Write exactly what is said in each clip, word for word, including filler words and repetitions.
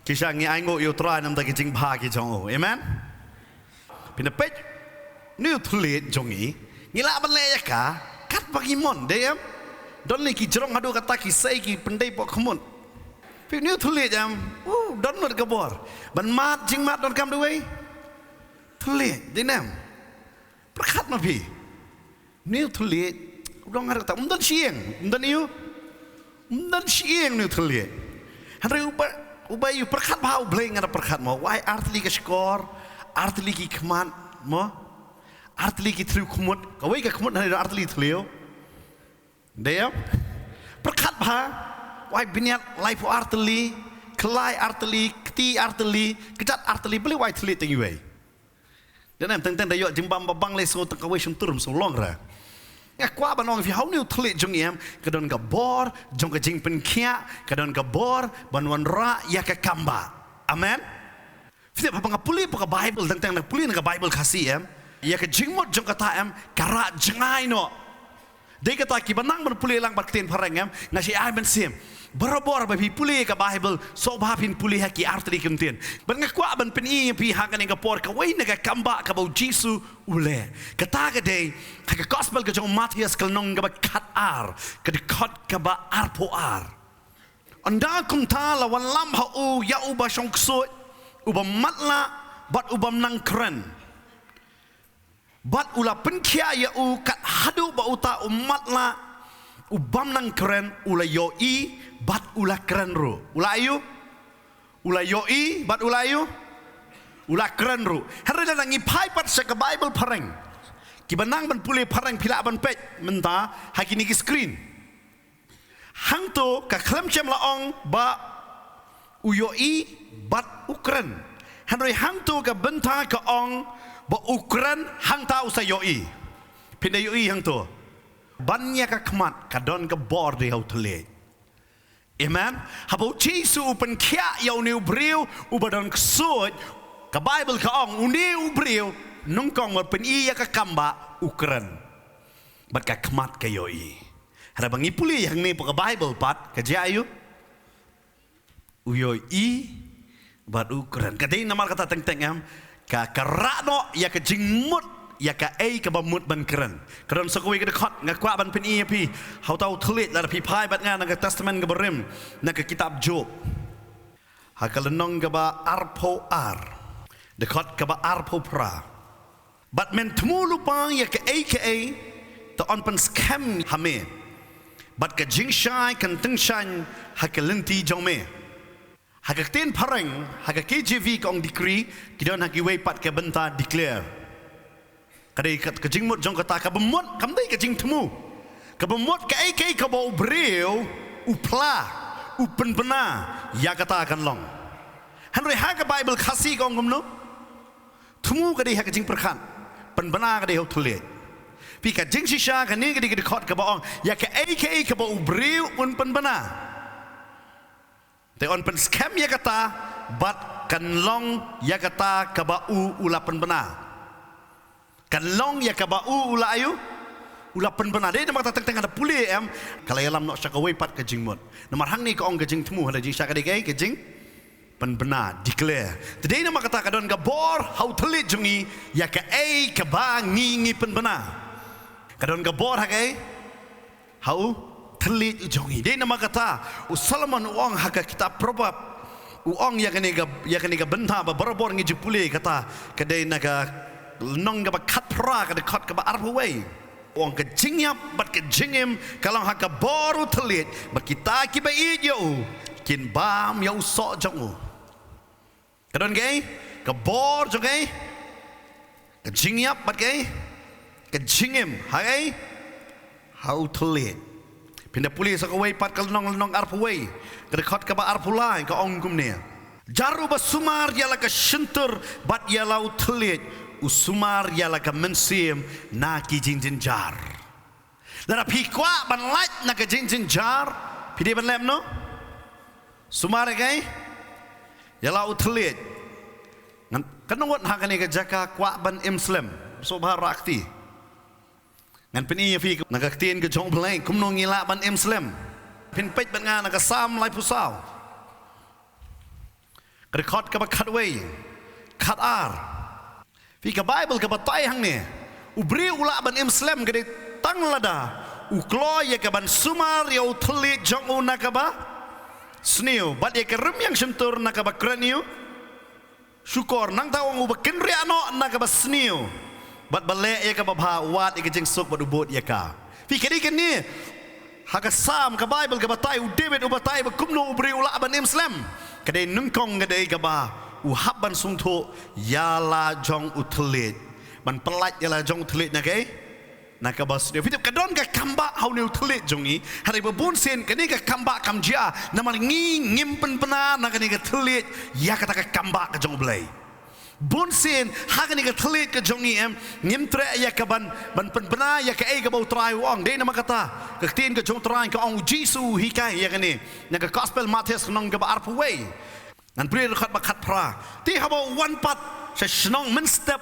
Ki sha ngi ainguh ïa u Trai namar ki jingbha ki jong u. Amen. Pynpeit, une u thylliej jong ngi, ngi lah ban leh ïa ka katba ngi mon, dei em? Don lei ki jrong haduh katta ki sei ki pyndei poh khmut. Phi, une u thylliej em, u don lut ka bor ban mad jingmad donkam da uwei u thylliej, dei em? Pyrkhat ma phi. Une u thylliej u don ngar kata, um don shyieng, um don ïa u, um don shyieng une u thylliej. Hynrei uba, uba ïa u pyrkhat bha u Blei, nga da pyrkhat mo, u ai artylli ka shkor, artylli ki khmat mo, artylli ki thliew khmut, kawei ka khmut hynrei don artylli thliew. Dei em? Pyrkhat bha, u ai bniat laiphew artylli, khlai artylli, kti artylli, kjat artylli, balei u ai thylliej tang iwei? Dei em, teng teng da ïoh jingbam ba bang lei, sngew tang kawei shyntur, sngew long re. Nga kwah ban ong ïa phi, ha une u thylliej jong ngi em, ka don ka bor jong ka jingpynkhiah, ka don ka bor ban wanrah ïa ka kam ba. Amen. Phi tip, haba nga pule poh ka Baibl, teng teng nga pule na ka Baibl Khasi em, ïa ka jingmut jong kata em ka rah jngai noh. Dei kata, kiba nang ban pule lang bad ktien phareng em, nga sa ai mynsiem. Barabor ba phi pule ka Baibl, sngewbha phin pule ha ki artylli ki kyntien. Bad nga kwah ban pyni ïa phi ha kane ka por kawei na ka kam ba kaba u Jisu u leh. Kata ka dei ha ka Gospel ka jong u Mathaios, ka lynnong kaba khatar, ka dkhot kaba arphew ar. Ynda kumta la wallam ha u ïa u bashong ksuid, u bamatlah bad u bymnang kren. Bad u la pynkhiah ïa u kat haduh ba uta u matlah, u bymnang kren, u la ïohi bad u la kren ruh. U la ïoh, u la ïohi bad u la ïoh, u la kren ruh. Hynrei lada ngi phai pat sha ka Baibl phareng, kiba nang ban pule phareng phi lah ban peit mynta ha kine ki screen. Hangto ka khlem shym la ong ba u ïohi bad u kren. Hynrei hangto ka bynta ka ong ba u kren, hangta u sa ïohi. Phin da ïohi hangto, ban ïa ka khmat ka don ka bor dei ha u thylliej. Amen. Haba u Jisu u pynkhiah ïa une u briew uba don ksuid, ka Baibl ka ong une u briew nyngkong ba pyni ïa ka kam ba u kren bad ka khmat ka ïohi. Hynrei ba ngi pule hangne poh ka Baibl pat ka jia ïa u, u ïohi bad u kren. Ka dei namar kata teng teng em, ka, ka rah noh ïa ka jingmut ïa kaei kaba mut ban kren. Ka don sa kawei ka dkhot nga kwah ban pyni ïa phi ha uta u thylliej, lada phi phai bad nga na ka Testament kaba rim, na ka kitab Job, ha ka lynnong kaba arphew ar, dkhot kaba arphew phra. Bad men thmu lypa ïa kaei kaei, te yn pynskhem ha me, bad ka jingshai kan tyngshaiñ ha ka lynti jong me. Ha ka ktien phareng, ha ka K J V ka ong decree, ki don ha kiwei pat ka bynta declare. Ka dei ka, ka jingmut jong kata, kaba mut kam dei ka jingthmu. Kaba mut kaei kaei kaba u briew u phla, u pynbna, ïa kata kan long. Hynrei ha ka Baibl Khasi ka ong kumno? Thmu ka dei ha ka jingpyrkhat, pynbna ka dei ha u thylliej. Phi, ka jingshisha kane ka dei ka dkhot kaba ong ïa kaei kaei kaba u briew un pynbna, te yn pynskhem ïa kata, bad kan long ïa kata kaba u u la pynbna. Kan long ïa kaba u u la ïoh, u la pynbna. Dei namar kata teng teng haba pule em, ka la ïalam noh sha kawei pat ka jingmut. Namar hangne ka ong ka jingthmu, hynrei ka jingshisha ka dei kaei, ka jing pynbna, declare. Te dei namar kata ka don ka bor ha u thylliej jong ngi ïa kaei kaba ngi ngi pynbna. Ka don ka bor ha kaei? Ha u thylliej jong ngi. Dei namar kata u Solomon u ong ha ka kitab Proverb, u ong ïa kane ka, ïa kane ka bynta ba barabor ngi ju pule, kata ka dei na ka lynnong kaba khatphra, ka dkhot kaba arphew wei. U ong ka jingïap bad ka jingim ka long ha ka bor u thylliej, bad kita kiba ïeit ïa u kin bam ïa u soh jong u. Ka don kaei? Ka bor jong kaei? Ka jingïap bad kaei? Ka jingim ha kaei? Ha u thylliej. Phin da pule sa kawei pat ka lynnong, lynnong arphew wei, ka dkhot kaba arphew lai, ka ong kumne: Jar uba sumar ïa la ka shyntur bad ïa la u thylliej, u sumar ïa la ka mynsiem na ki jingjynjar. Lada phi kwah ban lait na ka jingjynjar, phi dei ban leh kumno? Sumar ïa kaei? Ïa la u thylliej. Ngan, kan nang wad ha kane ka jaka kwah ban im slem, sngewbha rah kti. Ngan pyni ïa phi na ka ktien ka jong u Blei kumno ngi lah ban im slem. Phin peit bad nga na ka Salm laiphew saw. Dkhot kaba khatwei, khatar. Phi, ka Baibl ka batai hangne, u briew u lah ban im slem ka dei tang lada u kloi ïa ka ban sumar ïa u thylliej jong u na kaba sniew, bad ïa ka rymmiang shyntur na kaba kren ïa u shukor. Nangta u ong, uba kynriah noh na kaba sniew bad ba leh ïa kaba bha, u wad ïa ka jingsuk bad u bud ïa ka. Phi, ka dei kane ha ka Salm, ka Baibl ka batai, u David u batai ba kumno u briew u lah ban im slem. Ka dei nyngkong, ka dei kaba u hap ban sngewthuh ïa la jong u thylliej, ban pyllait ïa la jong u thylliej na kaei, na kaba sniew. Phi tip, ka don ka kambah ha une u thylliej jong ngi. Hynrei ba bun sien kane ka kambah kam jia namar ngi ngim pynbna na kane ka thylliej ïa kata ka kambah ka jong U Blei. Bun sien ha kane ka thylliej ka jong ngi, em, ngim treh ïa ka ban, ban pynbna ïa kaei kaba U Trai u ong. Dei namar kata ka ktien ka jong U Trai ka ong, U Jisu u hikai ïa kane na ka Gospel Mathaios, lynnong kaba arphew wei, ngan pule dkhot ba khatphra. Te haba u wan pat sha shnong mynstep,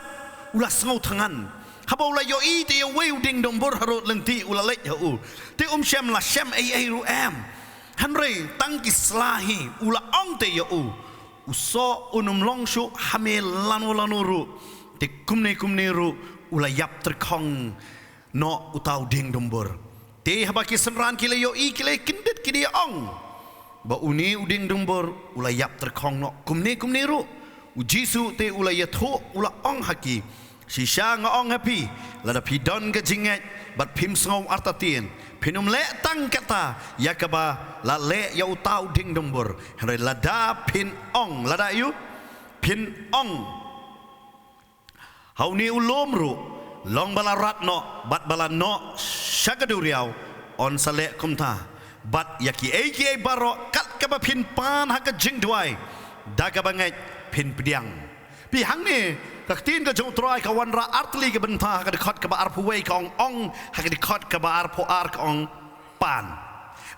u la sngew thngan. Haba u la ïohi te ïa uwei u dieng dumbur harud lynti u la leit ha u. Te um shym la shem ei ei ruh, em, hynrei tang ki sla hi. U la ong te ïa u, u soh un ym long shuh ha me lano lano ruh. Te kumne kumne ruh u la ïap tyrkhong noh uta u dieng dumbur. Te haba ki synran ki la ïohi, ki la kyndit, ki da ong ba une u dieng dumbur u la ïap tyrkhong noh kumne kumne ruh. U Jisu te u la ïathuh, u la ong ha ki, Shisha nga ong ha phi, lada phi don ka jingngeit bad phim sngew artatien, phin ym leh tang kata ïa kaba la leh ïa uta u dieng dumbur, hynrei lada phin ong, lada ïa u, phin ong ha une u lum ruh, long ba la rat noh bad ba la noh sha ka duriaw, un sa leh kumta. Bad ïa kiei kiei baroh kat kaba phin pan ha ka jingduwai da kaba ngeit, phin pdiang. Phi, hangne ka ktien ka jong U Trai ka wanrah artylli ka bynta. Ha ka dkhot kaba arphew wei ka ong ong, ha ka dkhot kaba arphew ar ka ong pan.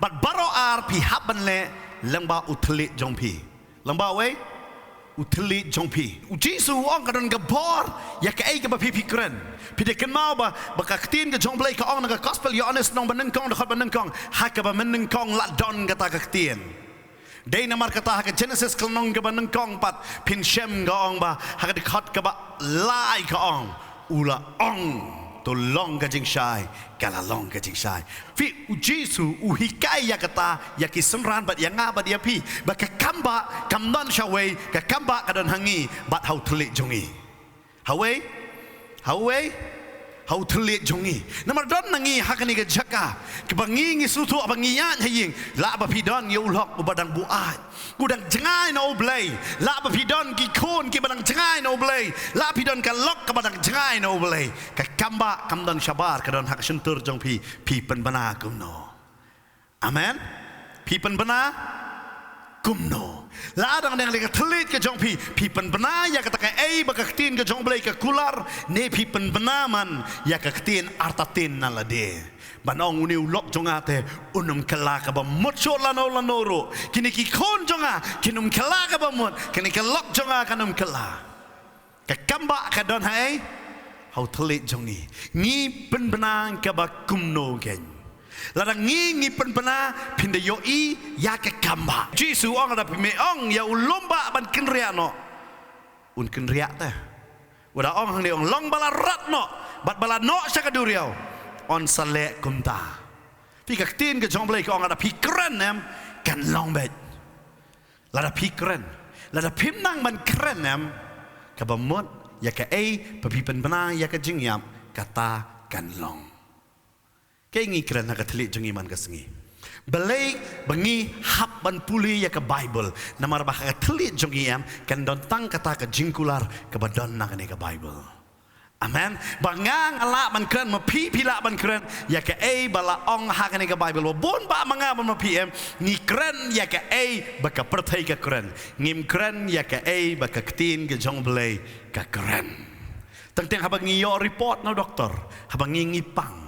Bad baroh ar phi hap ban leh lyngba u thylliej jong phi. Lyngba uwei? U thylliej jong phi. U Jisu u ong ka don ka bor ïa kaei kaba phi phi kren. Phi da kynmaw ba, ba ka ktien ka jong U Blei ka ong na ka Gospel Ïoannis lynnong ba nyngkong, dkhot ba nyngkong, ha kaba mynnyngkong la don kata ka ktien. Dei namar kata ha ka Jenesis ka lynnong kaba nyngkong pat phin shem ka ong ba ha ka dkhot kaba lai ka ong, u la ong, to long ka jingshai, ka la long ka jingshai. Phi, U Jisu u hikai ïa kata ïa ki synran bad ïa nga bad ïa phi, ba ka kambah kam don sha uwei, ka kambah ka don ha ngi bad ha u thylliej jong ngi. Ha uwei? Ha uwei? Ha u thylliej jong ngi. Namar don na ngi ha kane ka jaka kaba ngi, ngi sngewthuh ba ngi ïaid ha ïing. Lah ba phi don ïa u lok uba dang buaid, u dang jngai na U Blei. Lah ba phi don ki khun kiba dang jngai na U Blei. Lah phi don ka lok kaba dang jngai na U Blei. Ka kambah kam don shabar, ka don ha ka shyntur jong phi. Phi pynbna kumno? Amen. Phi pynbna kumno? Lada dang dang leh ka thylliej ka jong phi, phi pynbna ïa kata kaei ba ka ktien ka jong U Blei ka kular, ne phi pynbna man ïa ka ktien artatien na lade? Ban ong une u lok jong nga te un ym kylla kaba mut shuh lano lano ruh. Kine ki khun jong nga kin ym kylla kaba mut. Kane ka lok jong nga kan ym kylla. Ka kambah ka don ha ei? Ha u thylliej jong ngi. Ngi pynbna kaba kumno kein? Lada ngi, ngi pynbna, phin da ïohi ïa ka kambah. Jisu ong, lada phi me ong ïa u lum bah ban kynriah noh, un kynriah te. U da ong hangne, ong long ba la rat noh bad ba la noh sha ka duriaw, un sa leh kumta. Phi, ka ktien ka jong U Blei ka ong lada phi kren, em, kan long beit. Lada phi kren, lada phim nang ban kren, em, kaba mut ïa kaei ba phi pynbna ïa ka jingïap, kata kan long. Kaei ngi kren ha ka thylliej jong ngi man ka sngi? Balei ba ngi hap ban pule ïa ka Baibl? Namar ba ha ka thylliej jong ngi, em, kan don tang kata ka jingkular kaba don na kane ka Baibl. Amen. Ba nga nga lah ban kren, ma phi phi lah ban kren ïa kaei ba la ong ha kane ka Baibl. Ba bun bah ma nga bad ma phi, em, ngi kren ïa kaei ba ka pyrthei ka kren. Ngim kren ïa kaei ba ka ktien ka jong U Blei ka kren. Teng teng haba ngi ïoh report na u doktor, haba ngi, ngi pang,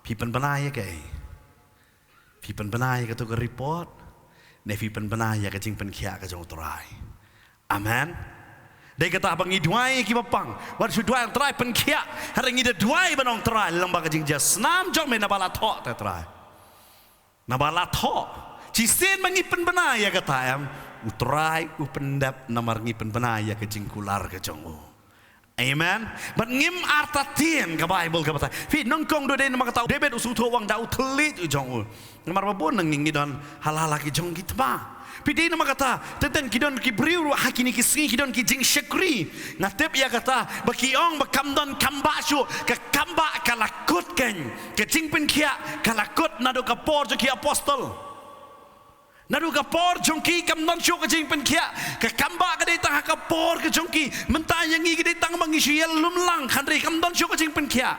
phi pynbna ïa kaei? Phi pynbna ïa kato ka report, ne phi pynbna ïa ka jingpynkhiah ka jong U Trai? Amen. Dei kata, haba ngi duwai ïa kiba pang, wat shu duwai, Trai, pynkhiah. Hynrei ngi da duwai ban ong, Trai, long ba ka jingjia snam jong me naba la thoh te, Trai. Naba la thoh. Shisien ba ngi pynbna ïa kata, em, U Trai u pyndep namar ngi pynbna ïa ka jingkular ka jong u. Amen. Bad ngim artatien, ka Baibl ka batai. Phi, nyngkong dei namar kata u David u sngewthuh wan da u thylliej u jong u. Namar ba bun na ngi ngi don ha la la ki jong ki thma. Phi, dei namar kata, teng teng ki don ki briew ruh ha kine ki sngi ki don ki jingshakri. Nga tip ïa kata, ba ki ong ba kam don kam bah shuh, ka kam bah ka la kut keiñ. Ka jingpynkhiah ka la kut naduh ka por jong ki apostol. Naduh ka por jong ki kam don shuh ka jingpynkhiah. Ka kam bah ka dei tang ha ka por ka jong ki. Mynta ïa ngi ka dei tang ba ngi shu ïalum lang, hynrei kam don shuh ka jingpynkhiah.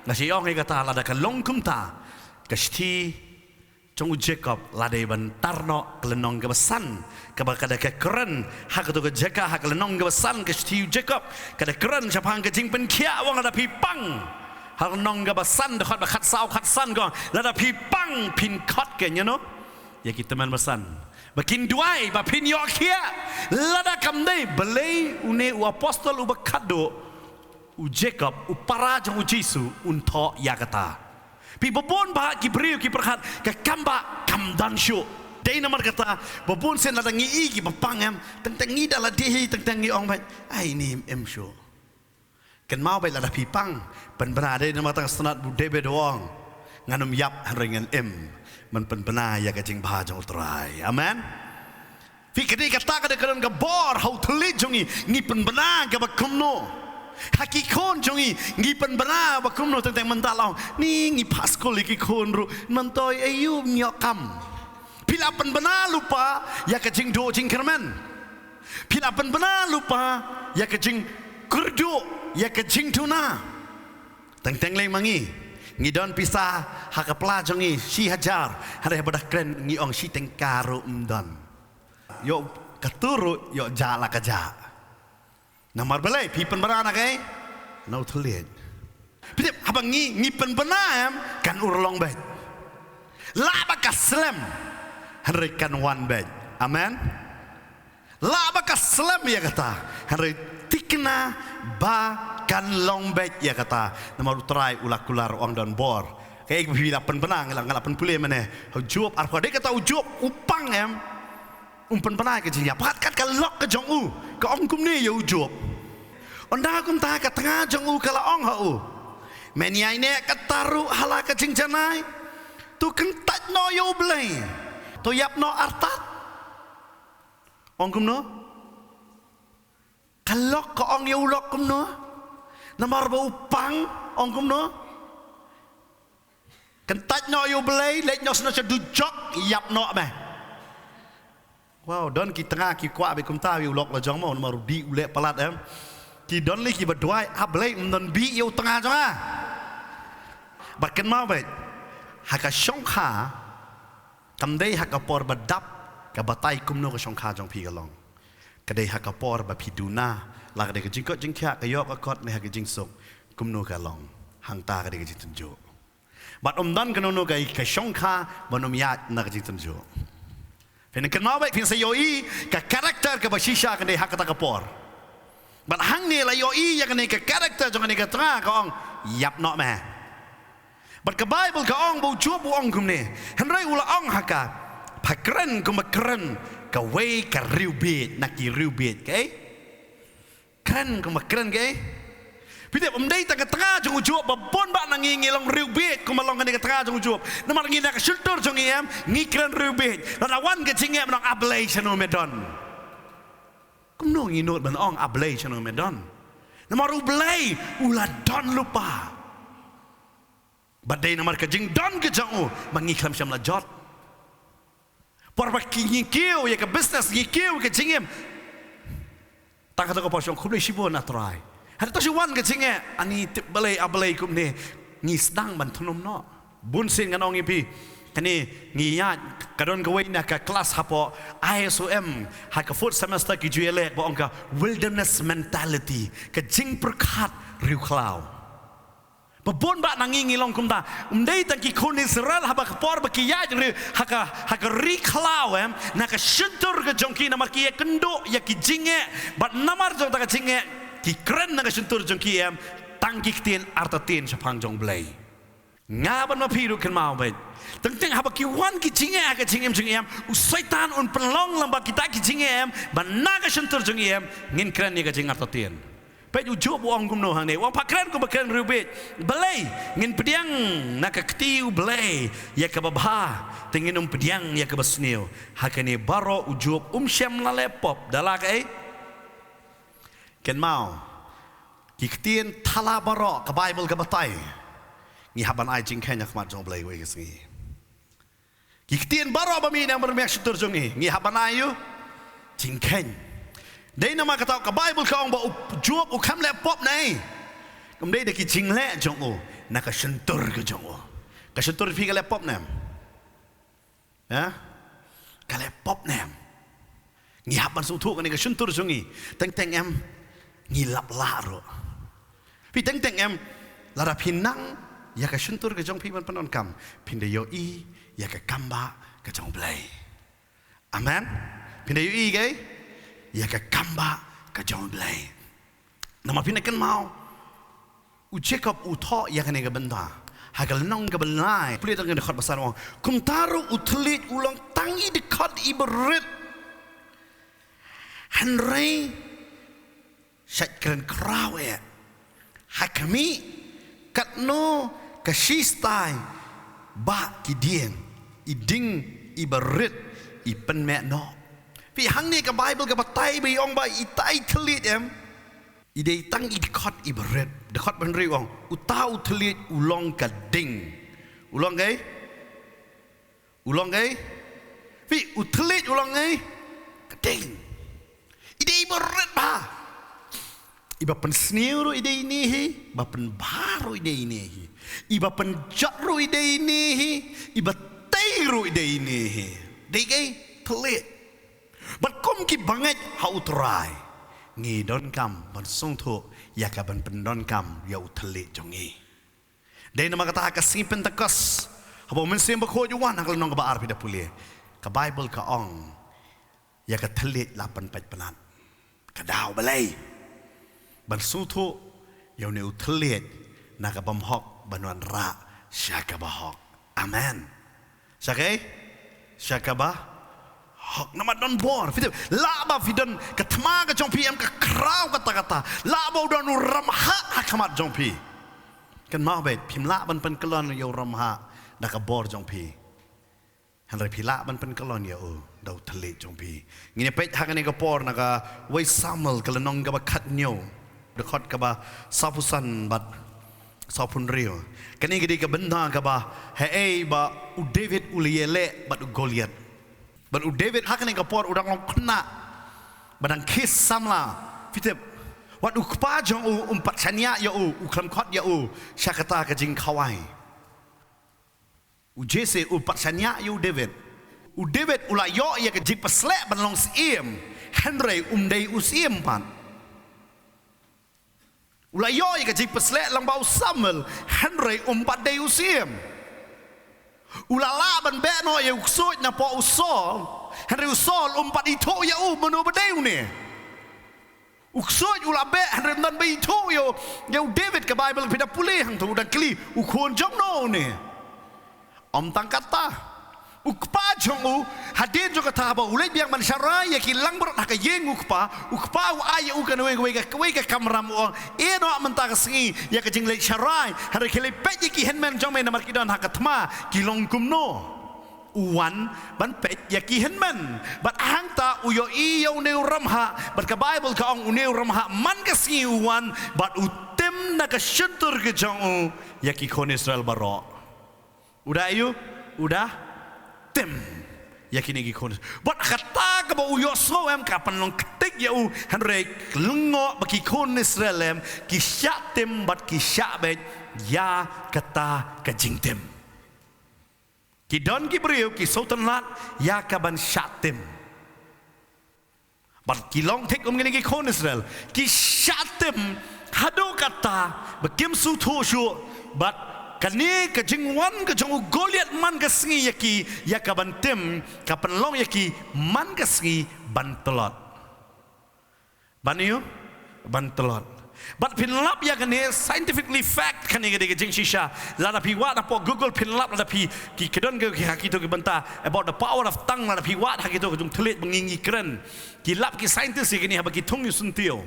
Nga shu ong ïa kata, lada ka long kumta, ka shithi jong u Jakob la dei ban tar noh ka lynnong kaba san, kaba ka da ka kren ha kato ka jaka, ha ka lynnong kaba san ka shithi u Jakob ka da kren shaphang ka jingpynkhiah, u ong lada phi pang. Ha lynnong kaba san, dkhot ba khatsaw khatsan, u ong lada phi pang phin khot keiñ, you know, ïa ki tymmen basan ba kin duwai ba phin ïoh khiah. Lada kam dei, balei une u apostol uba khatduh, u Jakob, u para jong u Jisu, un thoh ïa kata? Phi, ba bun bah ki briew ki pyrkhat ka kam bah kam don shuh. Dei namar kata ba bun sien lada ngi i kiba pang em, teng teng ngi da lade hi, teng teng ngi ong beit, ai, ine im shuh. Kynmaw beit, lada phi pang, pynbna. Dei namar kata nga sngewtynnat ba u David u ong, ngan ym ïap hynrei ngan im ban pynbna ïa ka jingbha jong u Trai. Amen. Phi, ka dei kata ka dei ka don ka bor ha u thylliej jong ngi, ngi pynbna kaba kumno? Ha ki khun jong ngi ngi pynbna ba kumno? Teng teng mynta la ong, ni ngi pass skul ïa ki khun ruh, mynta ïa u ngi ïoh kam. Phi la pynbna lypa ïa ka jingduh jingkyrmen? Phi la pynbna lypa ïa ka jingkyrduh, ïa ka jingduna? Teng teng lei ma ngi, ngi don pisa ha ka pla jong ngi shi hajar, hynrei haba da kren ngi ong shi tyngka ruh ym don. Ïoh katu ruh ïoh jah la ka jah. Namar balei? Phi pynbna na kaei? Na u thylliej. Phi tip, haba ngi, ngi pynbna em, kan urlong beit. Lah ba ka slem, hynrei kan wan beit. Amen. Lah ba ka slem ïa kata, hynrei thikna ba kan long beit ïa kata. Namar u Trai u la kular, u ong don bor. Kaei ba phi la pynbna, nga la, nga la pynpule mynne ha u Job arphew. Dei kata u Job u pang em, um pynbna ka jingïap. Pat kat ka lok ka jong u ka ong kumne ïa u Job. Ynda kumta ka tnga jong u ka la ong ha u, men ïaineh katta ruh ha la ka jingjanai? To kyntait noh ïa U Blei, to ïap noh artat. Ong kumno? Ka lok ka ong ïa u lok kumno? Namar ba u pang, ong kumno? Kyntait noh ïa U Blei, leit noh sha dujok, ïap noh me. Wow, don ki tnga ki kwah beit kumta ïa u lok la jong mo, namar u dih u leh palat em. Ki don lei kiba duwai, A Blei, ym don bih ïa u tnga jong nga. Bad kynmaw beit, ha ka shongkha, kam dei ha ka por ba dap ka batai kumno ka shongkha jong phi ka long. Ka dei ha ka por ba phi duna, la ka dei ka jingkoit jingkhiah, ka ïoh ka kot ne ha ka jingsuk, kumno ka long. Hangta ka dei ka jingtynjuh. Bad ym don kano kano ka, ka shongkha ban ym ïaid na ka jingtynjuh. Phin kynmaw beit, phin sa ïohi ka character kaba shisha ka dei ha kata ka por. Bad hangne la ïohi ïa kane ka character jong kane ka tnga, ka ong, ïap noh me. Bad ka Baibl ka ong ba u Job u ong kumne. Hynrei u la ong ha ka, pha kren kumba kren kawei ka riewbiej na ki riewbiej, kaei? Kren kumba kren kaei? Phi tip, ym dei tang ka tnga jong u Job, ba bun bah na ngi ngi long riewbiej kumba long kane ka tnga jong u Job. Namar ngi na ka shyntur jong ngi em, ngi kren riewbiej. Lada wan ka jingeh, ngi ong, A Blei, shano me don? Kumno ngi nud ban ong, A Blei, shano me don? Namar U Blei u la don lypa. Bad dei namar ka jingdon ka jong u ba ngi khlem shym la jot. Por ba ki ngi kiew ïa ka business, ngi kiew ka jingim, tang kata ka por shong, khublei shibun A Trai. Hynrei to shu wan ka jingeh, ani tip balei, A Blei, kumne. Ngi sdang ban thnum noh. Bun sien ngan ong ïa phi, kane ngi ïaid, ka don kawei na ka klas hapoh I S O M ha ka fourth semester, ki ju ïaleh ba ong ka wilderness mentality, ka jingpyrkhat riewkhlaw. Ba bun bah na ngi ngi long kumta. Ym dei tang ki khun Israel, haba ka por ba ki ïaid ri, ha ka, ha ka ri khlaw em, na ka shyntur ka jong ki, namar ki ïakynduh ïa ki jingeh, bad namar jong kata ka jingeh ki kren na ka shyntur jong ki em, tang ki ktien artatien shaphang jong U Blei. Nga bad ma phi ruh kynmaw beit. Teng teng haba ki wan ki jingeh ha ka jingim jong i em, u Soitan un pynlong lem bad kita ki jingeh em, bad na ka shyntur jong i em, ngin kren ïa ka jingartatien. Peit u Job u ong kumno hangne, u ong pha kren kumba kren riewbieit. Balei, ngin pdiang na ka kti U Blei ïa kaba bha, te ngin ym pdiang ïa kaba sniew. Ha kane baroh u Job um shym la leh pop, da la kaei? Kynmaw, ki ktien thala baroh ka Baibl ka batai, ngi hap ban ai jingkheiñ ha khmat jong U Blei kawei ka sngi. Ki ktien baroh ba mih na ka bynta ka shyntur jong ngi, ngi hap ban ai ïa u jingkheiñ. Dei namar kata ka Baibl ka ong ba u Job u kham leh pop ne. Ym dei da ki jingleh jong u, na ka shyntur ka jong u. Ka shyntur phi ka leh pop ne em? Ha? Ka leh pop ne em? Ngi hap ban sngewthuh kane ka shyntur jong ngi. Teng teng em, ngi lap lah ruh. Phi, teng teng em, lada phi nang ïa ka shyntur ka jong phi ban pyndonkam, phin da ïohi ïa ka kam ba ka jong U Blei. Amen. Phin da ïohi kaei? Ïa ka kam ba ka jong U Blei. Namar phin da kynmaw, u Jakob u thoh ïa kane ka bynta ha ka lynnong kaba lai, pule tang ka dkhot ba san, u ong, kumta ruh u thylliej u long tang i dkhot iba rit. Hynrei shait kren khraw eh. Ha khmih, katno ka shistai ba ki dieng, i dieng iba rit i pynmeh noh. Phi, hangne ka Baibl ka batai ba i ong ba ita i thylliej em, i dei tang i dkhot iba rit. Dkhot ba hynriew u ong, uta u thylliej u long ka dieng. U long kaei? U long kaei? Phi, u thylliej u long kaei? Ka dieng. I dei iba rit bha. Iba pynsniew ruh i dei ine hi, iba pynbha ruh i dei ine hi. Iba pynjot ruh i dei ine hi, iba tei ruh i dei ine hi. Dei kaei? Thylliej. Bad kum ki bangeit ha U Trai, ngi donkam ban sngewthuh ïa ka ban pyndonkam ïa u thylliej jong ngi. Dei namar kata ha ka sngi Pentekost, haba u Mynsiem Bakhuid u wan ha ka lynnong kaba ar, phi da pule, ka Baibl ka ong, ïa ka thylliej la pynpait pynat. Ka daw balei? Ban sngewthuh ïa une u thylliej na ka bymhok ban wanrah sha kaba hok. Amen. Sha kaei? Sha kaba hok. Namar don bor. Phi tip, lah ba phi don ka thma ka jong phi em ka khraw katta katta. Lah ba u don u ramhah ha khmat jong phi. Kynmaw beit, phim lah ban pynkyllon ïa u ramhah da ka bor jong phi. Hynrei phi lah ban pynkyllon ïa u da u thylliej jong phi. Ngin ïa peit ha kane ka por na kawei Samuel ka lynnong kaba khathynñiew, dkhot kaba sawphew san bad sawphew hynriew. Kane ka dei ka bynta kaba haei ba u David u la ïaleh bad u Goliath. Bad u David ha kane ka por u dang long khynnah, ba dang khie samla. Phi tip, wat u kpa jong u um pat shaniah ïa u, u khlem khot ïa u sha kata ka jingkhawai. U Jesse u pat shaniah ïa u David. U David u la ïoh ïa ka jingpysleh ban long syiem, hynrei um dei u syiem pat. U la ïoh ïa ka jingpysleh lang bad u Samuel, hynrei um pat dei u syiem. U la lah ban beh noh ïa u ksuid napoh u Saul, hynrei u Saul um pat ithuh ïa u mano ba dei une. U ksuid u la beh, hynrei ym don ba ithuh ïa u, ïa u David. Ka Baibl, phi da pule hangto, u dang kylli, u khun jong no une? Ym tang kata, u kpa jong u, hadien jong kata ba u leit biang ban sharai ïa ki langbrot ha ka ïing u kpa, u kpa u ai ïa u kawei kawei ka, kawei ka kamram, u ong, ïeh noh mynta ka sngi ïa ka jingleit sharai, hynrei khie leit peit ïa ki hynmen jong me namar ki don ha ka thma, ki long kumno. U wan ban peit ïa ki hynmen. Bad hangta u ïohi ïa une u ramhah. Bad ka Baibl ka ong une u ramhah man ka sngi u wan bad u tim na ka shyntur ka jong u ïa ki khun Israel baroh. U da ïoh, u da tim ïa kine ki khun. Bad kata kaba u ïohsngew em ka pynlong ktik ïa u, hynrei lyngngoh ba ki khun Israel em ki shah tim bad ki shah beit ïa kata ka jingtim. Ki don ki briew ki sngewtynnat ïa ka ban shah tim. Bad ki long thik kum kine ki khun Israel, ki shah tim haduh katta ba kim sngewthuh shuh. Bad kane ka jingwan ka jong u Goliath man ka sngi ïa ki, ïa ka ban tim, ka pynlong ïa ki man ka sngi ban tlot. Ban ïoh, ban tlot. Bad phin lap ïa kane scientifically fact, kane ka dei ka jingshisha. Lada phi wad hapoh Google phin lap, lada phi ki kdon ki ha kito ki bynta about the power of tongue, lada phi wad ha kito ki jong thylliej ba ngi ngi kren. Ki lap ki scientist ïa kane haba ki thung ïa u syntiew.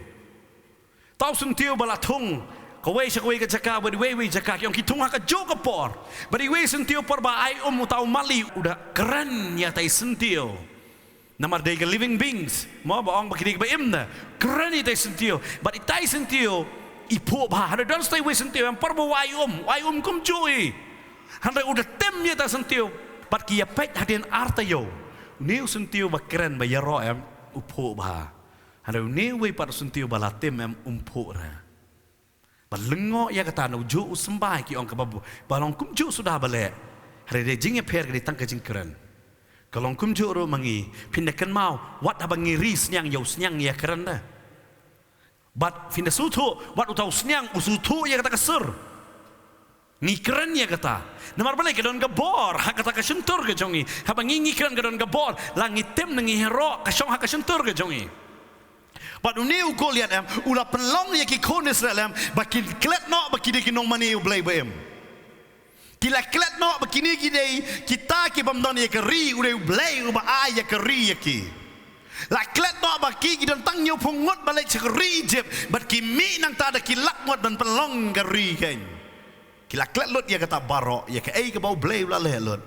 Uta u syntiew ba la thung kawei sha kawei ka jaka, bad iwei iwei jaka, ki ong ki thung ha kajuh ka por. Bad iwei i syntiew por ba ai um, uta u mali u da kren ïa uta i syntiew. Namar dei ka living beings, mo, ba ong ba ki dei kiba im, da kren ïa uta i syntiew. Bad uta i syntiew i phuh bha. Hynrei don sa uta iwei i syntiew em, por ba u ai um, u ai um kumjuh i. Hynrei u da tim ïa uta i syntiew. Bad ki ïa peit hadien ar taïew. Une u syntiew ba kren ba ïaroh em, u phuh bha. Hynrei une uwei pat u syntiew ba la tim em, um phuh re. Ba lyngngoh ïa kata, na kajuh u symbai, ki ong kaba, ba long kumjuh suda balei. Hynrei dei jingïapher ka dei tang ka jingkren. Ka long kumjuh ruh ma ngi, phin da kynmaw wat haba ngi ri sniang, ïa u sniang ngi ïa kren da. Bad phin da sngewthuh wat uta u sniang u sngewthuh ïa kata ka sur. Ngi kren ïa kata. Namar balei? Ka don ka bor ha kata ka shyntur ka jong ngi. Haba ngi ngi kren ka don ka bor, la ngi tim ne ngi ïaroh, ka shong ha ka shyntur ka jong ngi. Bad une u Goliath em, u la pynlong ïa ki khun Israel em ba kin klet noh ba ki dei ki nongmane ïa U Blei ba im. Ki la klet noh ba kine ki dei kita ki bym don ïa ka ri, u dei U Blei uba ai ïa ka ri ïa ki. La klet noh ba ki, ki don tang hynñiewphew ngut ba leit sha ka ri Ijipt, bad ki mih nangta da ki lak ngut ban pynlong ka ri keiñ. Ki la klet lut ïa kata baroh, ïa kaei kaba U Blei u la leh lut.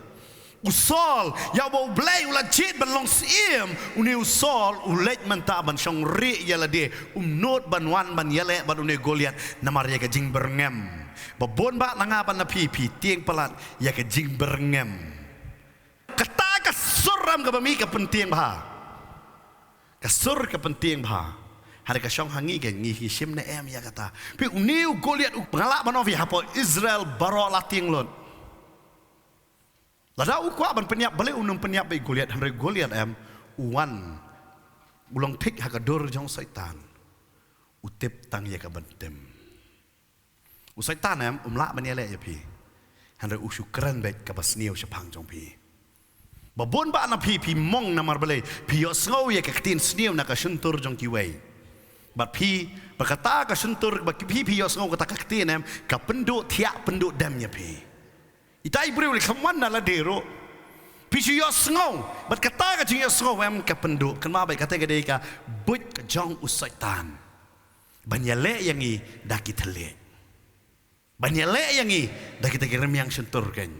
U Saul, ïa uba U Blei u la jied ban long syiem, une u Saul u leit mynta ban shong rieh ïa lade, um nud ban wan ban ïaleh bad une u Goliath namar ïa ka jingbyrngem. Ba bun bah na nga bad na phi, phi tieng palat ïa ka jingbyrngem. Kata ka sur em kaba mih ka pyntieng bha. Ka sur ka pyntieng bha. Hynrei ka shong ha ngi, ka ngi, ngi shim ne em ïa kata. Phi, une u Goliath u, nga lah ban ong phi, hapoh Israel baroh la tieng lut. Lada u kwah ban pynïap, balei un ym pynïap bad u Goliath? Hynrei u Goliath em, u wan, u long thik ha ka dur jong u Soitan. U tip tang ïa ka ban tim. U Soitan em, um lah ban ïaleh ïa phi. Hynrei u shu kren beit kaba sniew shaphang jong phi. Ba bun bah na phi, phi mong namar balei? Phi ïohsngew ïa ka ktien sniew na ka shyntur jong kiwei. Bad phi, ba kata ka shyntur, ba phi, phi ïohsngew kata ka ktien em, ka pynduh thiah pynduh dem ïa phi. Ita i briew leh kham wan na lade ruh. Phi shu ïohsngew, bad kata ka jingïohsngew em ka pynduh. Kynmaw beit kata ka dei ka buit ka jong u Soitan. Ban ïaleh ïa ngi da ki thylliej. Ban ïaleh ïa ngi da kita ki rmiang shyntur keiñ.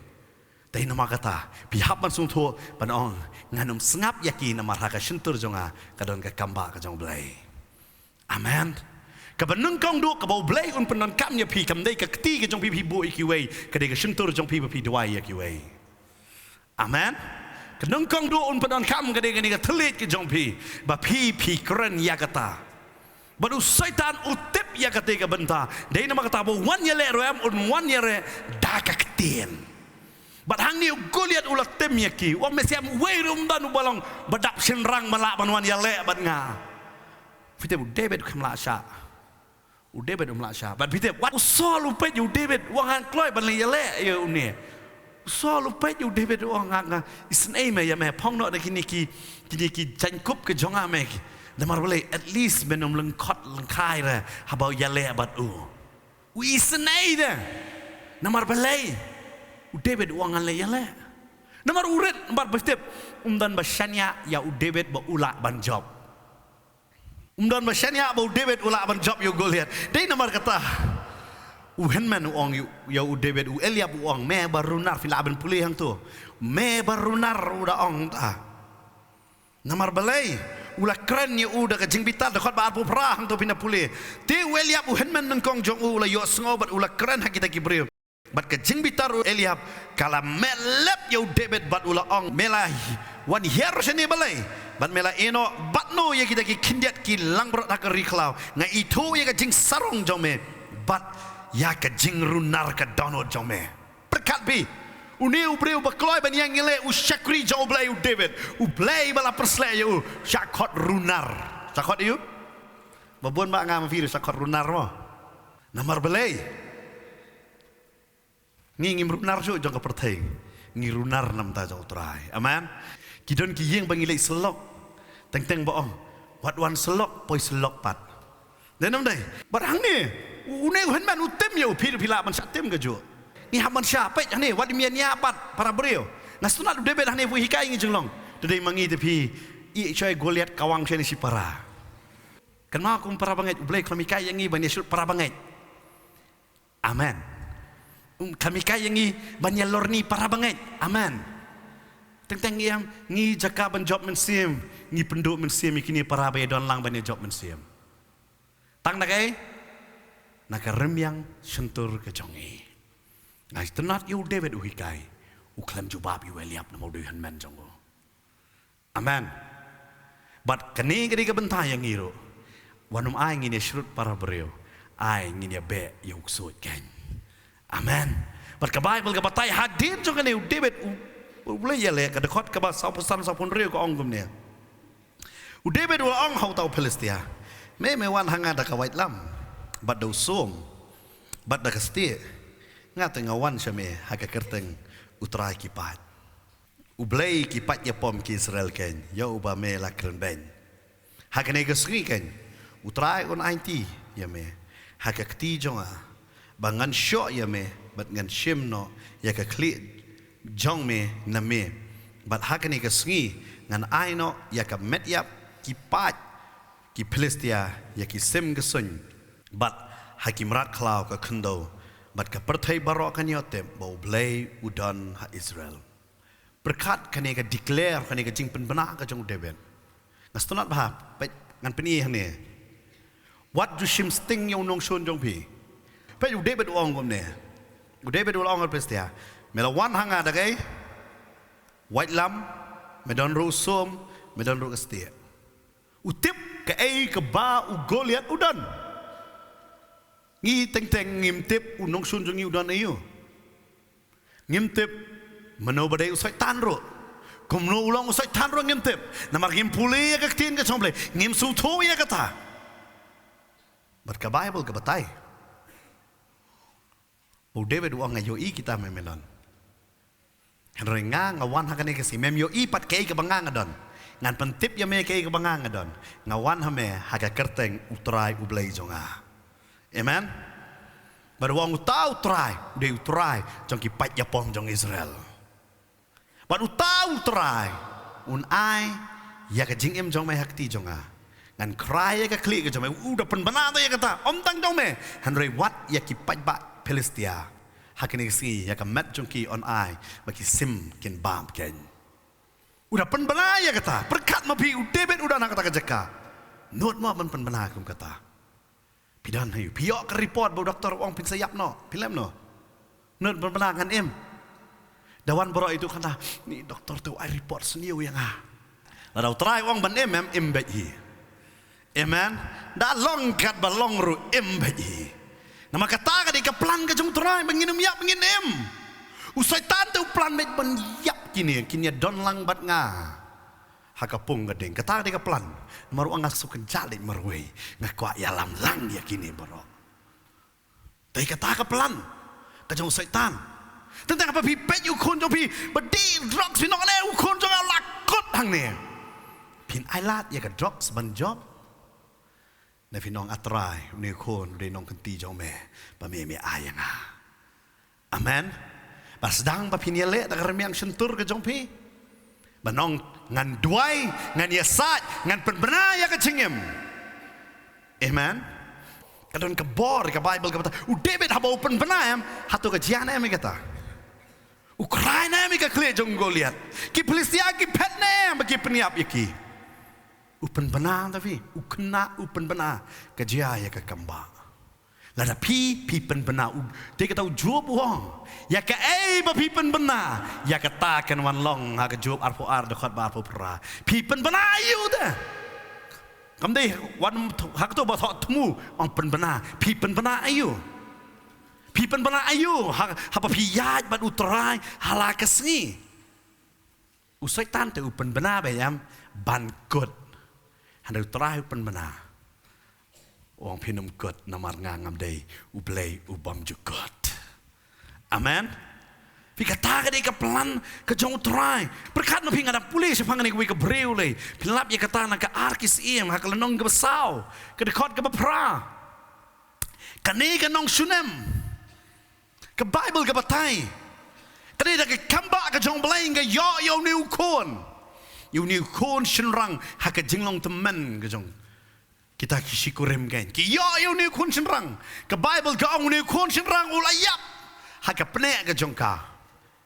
Te namar kata, phi hap ban sngewthuh, ban ong, ngan ym sngap ïa ki namar ha ka shyntur jong nga, ka don ka kam bah ka jong U Blei. Amen. Kaba nyngkong duh, kaba U Blei un pyndonkam ïa phi, kam dei ka kti ka jong phi phi buh ïa kiwei, ka dei ka shyntur jong phi ba phi duwai ïa kiwei. Amen. Ka nyngkong duh un pyndonkam ka dei kane ka thylliej ka jong phi. Ba phi phi kren ïa kata. Bad u Soitan u tip ïa kata ka bynta. Dei namar kata ba u wan ïaleh ruh em, un wan ïaleh da ka ktien. Bad hangne u Goliath u la tim ïa ki. U ong me shem uwei ruh um don uba long ba dap shynrang ba lah ban wan ïaleh bad nga. Phi tip u David kham lah shah. U David um lah shah. Bad phi tip, wat u Saul u peit ïa u David, u ong ngan kloi ban leit ïaleh ïa une. U Saul u peit ïa u David u ong nga, nga isynei me ïa me, phong noh da kine ki, kine ki jaiñkup ka jong nga me. Namar balei, at least men ym lyngkot lyngkhai re haba u ïaleh bad u. U isynei de. Namar balei, u David u ong ngan leit ïaleh. Namar u rit, namar phi tip, um don ba shaniah ïa u David ba u lah ban jop. Um don ba shaniah ba u David u lah ban jop ïa u Goliath. Dei namar kata. U hynmen u ong ïa u David, u Eliab u ong, me ba runar, phi lah ban pule hangto. Me ba runar u da ong ta. Namar balei, u la kren ïa u da ka jingbitar, dkhot ba arphew phra hangto phin da pule. Te u Eliab u hynmen nyngkong jong u u la ïohsngew bad u la kren ha kita ki briew. Bad ka jingbitar u Eliab ka la met lep ïa u David bad u la ong, me la wan hiar shane balei? Bad me la ïehnoh bad no ïa kita ki khyndiat ki langbrot ha ka ri khlaw? Nga ithuh ïa ka jingsarong jong me bad ïa ka jingrunar ka dohnud jong me. Pyrkhat phi, une u briew ba kloi ban ïeng ïaleh, u shakri jong u Blei u David, u Blei ba la pyrsleh ïa u, shah khot runar. Shah khot ïa u? Ba bun ba nga ma phi ruh shah khot runar mo. Namar balei? Ngi ngim runar shuh jong ka pyrthei. Ngi runar namar jong u Trai. Amen. Ki don ki ïing ba ngi leit syllok. Teng teng ba ong, wat wan syllok, poi syllok pat. Dei nam dei. Bad hangne, u- une u hynmen u tim ïa u, phi ruh phi lah ban shah tim kajuh. Ngi hap ban shah peit hangne, wat ym ïa nia pat para briew. Nga sngewtynnat u David hangne u hikai ngi jinglong. Te dei ma ngi te phi, i choi Goliath kawang choi ne shipara. Kynmaw kum para bangeit, U Blei u khlem hikai ïa ngi ban ïa shrut para bangeit. Amen. Um, khlem hikai ïa ngi ban ïa lorni para bangeit. Amen. Teng teng ngi em, ngi jaka ban jop mynsiem, ngi pynduh mynsiem ïa kine para ba ïa don lang ban ïa jop mynsiem. Tang na kaei? Na ka rymmiang shyntur ka jong ngi. Nga sngewtynnat ïa u David u hikai, u khlem jubab ïa u Eliab namar u dei u hynmen jong u. Amen. Bad kane ka dei ka bynta ïa ngi ruh. Wat nym ai ngin ïa shrut para briew. Ai ngin ïa beh ïa u ksuid kein. Amen. Bad ka Baibl ka batai hadien jong kane u David u, u leh ïa leh ka dkhot kaba sawphew san sawphew hynriew ka ong kumne. U David u la ong ha uta u Philistia, me me wan ha nga da ka waitlam, bad da u sum, bad da ka stieh. Nga te nga wan sha me ha ka kyrteng U Trai ki paid, U Blei ki paid ïapom ki Israel kein, ïa uba me la kren beiñ. Ha kane ka sngi kein U Trai un aiti ïa me ha ka kti jong nga, ba ngan shoh ïa me bad ngan shim noh ïa ka khlieh jong me na me. Bad ha kane ka sngi ngan ai noh ïa ka met ïap ki paid ki Philistia ïa ki sim ka suiñ, bad ha ki mrad khlaw ka khyndew, bad ka pyrthei baroh kan ïoh tip ba U Blei u don ha Israel. Pyrkhat kane ka declare, kane ka jingpynbna ka jong u David. Nga sngewtynnat bha, peit ngan pyni hangne. Wat ju shim sting ïa u nongshun jong phi. Peit u David u ong kumne. U David u la ong ha u Philistia, me la wan ha nga da kaei? Waitlam, me don ruh u sum, me don ruh ka stieh. U tip kaei kaba u Goliath u don. Ngi teng teng ngim tip u nongshun jong ngi u don aïu. Ngim tip mano ba dei u Soitan ruh. Kumno u long u Soitan ruh ngim tip. Namar ngim pule ïa ka ktien ka jong U Blei. Ngim sngewthuh ïa kata. Bad ka Baibl ka batai ba u David u ong, nga ïohi kita me me don. Hynrei nga, nga wan ha kane ka sngi, mem ïohi pat kaei kaba nga nga don. Ngan pyntip ïa me kaei kaba nga nga don. Nga wan ha me ha ka kyrteng U Trai U Blei jong nga. Amen. Bad u ong uta U Trai u dei U Trai jong ki paid ïapom jong Israel. Bad uta U Trai un ai ïa ka jingim jong me ha kti jong nga. Ngan khrai ïa ka khlieh ka jong me. U da pynbna ïa kata, ym tang jong me, hynrei wat ïa ki paidbah Philistia. Ha kane ka sngi ïa ka met jong ki un ai ba ki sim kin bam kein. U da pynbna ïa kata. Pyrkhat ma phi, u David u don ha kata ka jaka. Nud mo ban pynbna kum kata. Phi don ha ïu, phi ïoh ka report ba u doktor u ong phin sa ïap noh, phi lem noh? Nud ban pynbna ngan im. Da wan baroh ïa utu u khana, ni doktor te u ai report sniew ïa nga. Lada U Trai u ong ban im, em im beit hi. Amen. Da long katba long ruh im beit hi. Namar kata ka dei ka plan ka jong U Trai ba ngin ym ïap, ngin im. U Soitan te u plan beit ban ïap kine, kin ïa don lang bad nga ha ka pung ka ding. Kata ka dei ka plan. Namar u ong nga shu kynjah leit marwei, nga kwah ïalam lang ïa kine baroh. Te kata ka plan ka jong u Soitan. Tang tang haba phi peit ïa u khun jong phi ba dih drugs, phi ong ne u khun jong nga u la kut hangne. Phin ai lad ïa ka drugs ban jop? Ne phin ong, A Trai, une u khun u dei nongkynti jong me, ba me me ai ïa nga. Amen. Ba sdang ba phin ïaleh da ka rmiang shyntur ka jong phi, ban ong ngan duwai, ngan ïasaid, ngan pynbna ïa ka jingim. Amen. Ka don ka bor, ka Baibl ka batai, u David haba u pynbna em, hato ka jia ne em ïa kata? U khrai ne em ïa ka khlieh jong u Goliath? Ki Philistia ki phet ne em ba ki pynïap ïa ki? U pynbna, da phi, u khynnah u pynbna, ka jia ïa ka kambah. Lada phi, phi pynbna, u, te kata u Job u ong, ïa kaei ba phi pynbna, ïa kata kan wan long, ha ka Job arphew ar dkhot ba arphew phra. Phi pynbna aïu te? Kam dei wan ha kato ba thoh thmu, ong pynbna, phi pynbna aïu? Phi pynbna aïu ha, haba phi ïaid bad U Trai ha la ka sngi? U Soitan te u pynbna beit em ban kut. Hynrei U Trai u pynbna, u ong phin ym kut namar nga ngam dei U Blei u bym ju kut. Amen. Phi, kata ka dei ka plan ka jong U Trai. Pyrkhat ma phi, nga dang pule shaphang kane kawei ka briew lei. Phi lap ïa kata na ka Ar ki Syiem ha ka lynnong kaba saw, ka dkhot kaba phra. Kane ka nong Shunem, ka Baibl ka batai, ka dei da ka kambah ka jong U Blei, ka ïoh ïa une u khun, ïa une u khun shynrang ha ka jinglong tymmen ka jong kita ki shikurim kein. Ki ïoh ïa une u khun shynrang. Ka Baibl ka ong une u khun shynrang u la ïap ha ka pneh ka jong ka.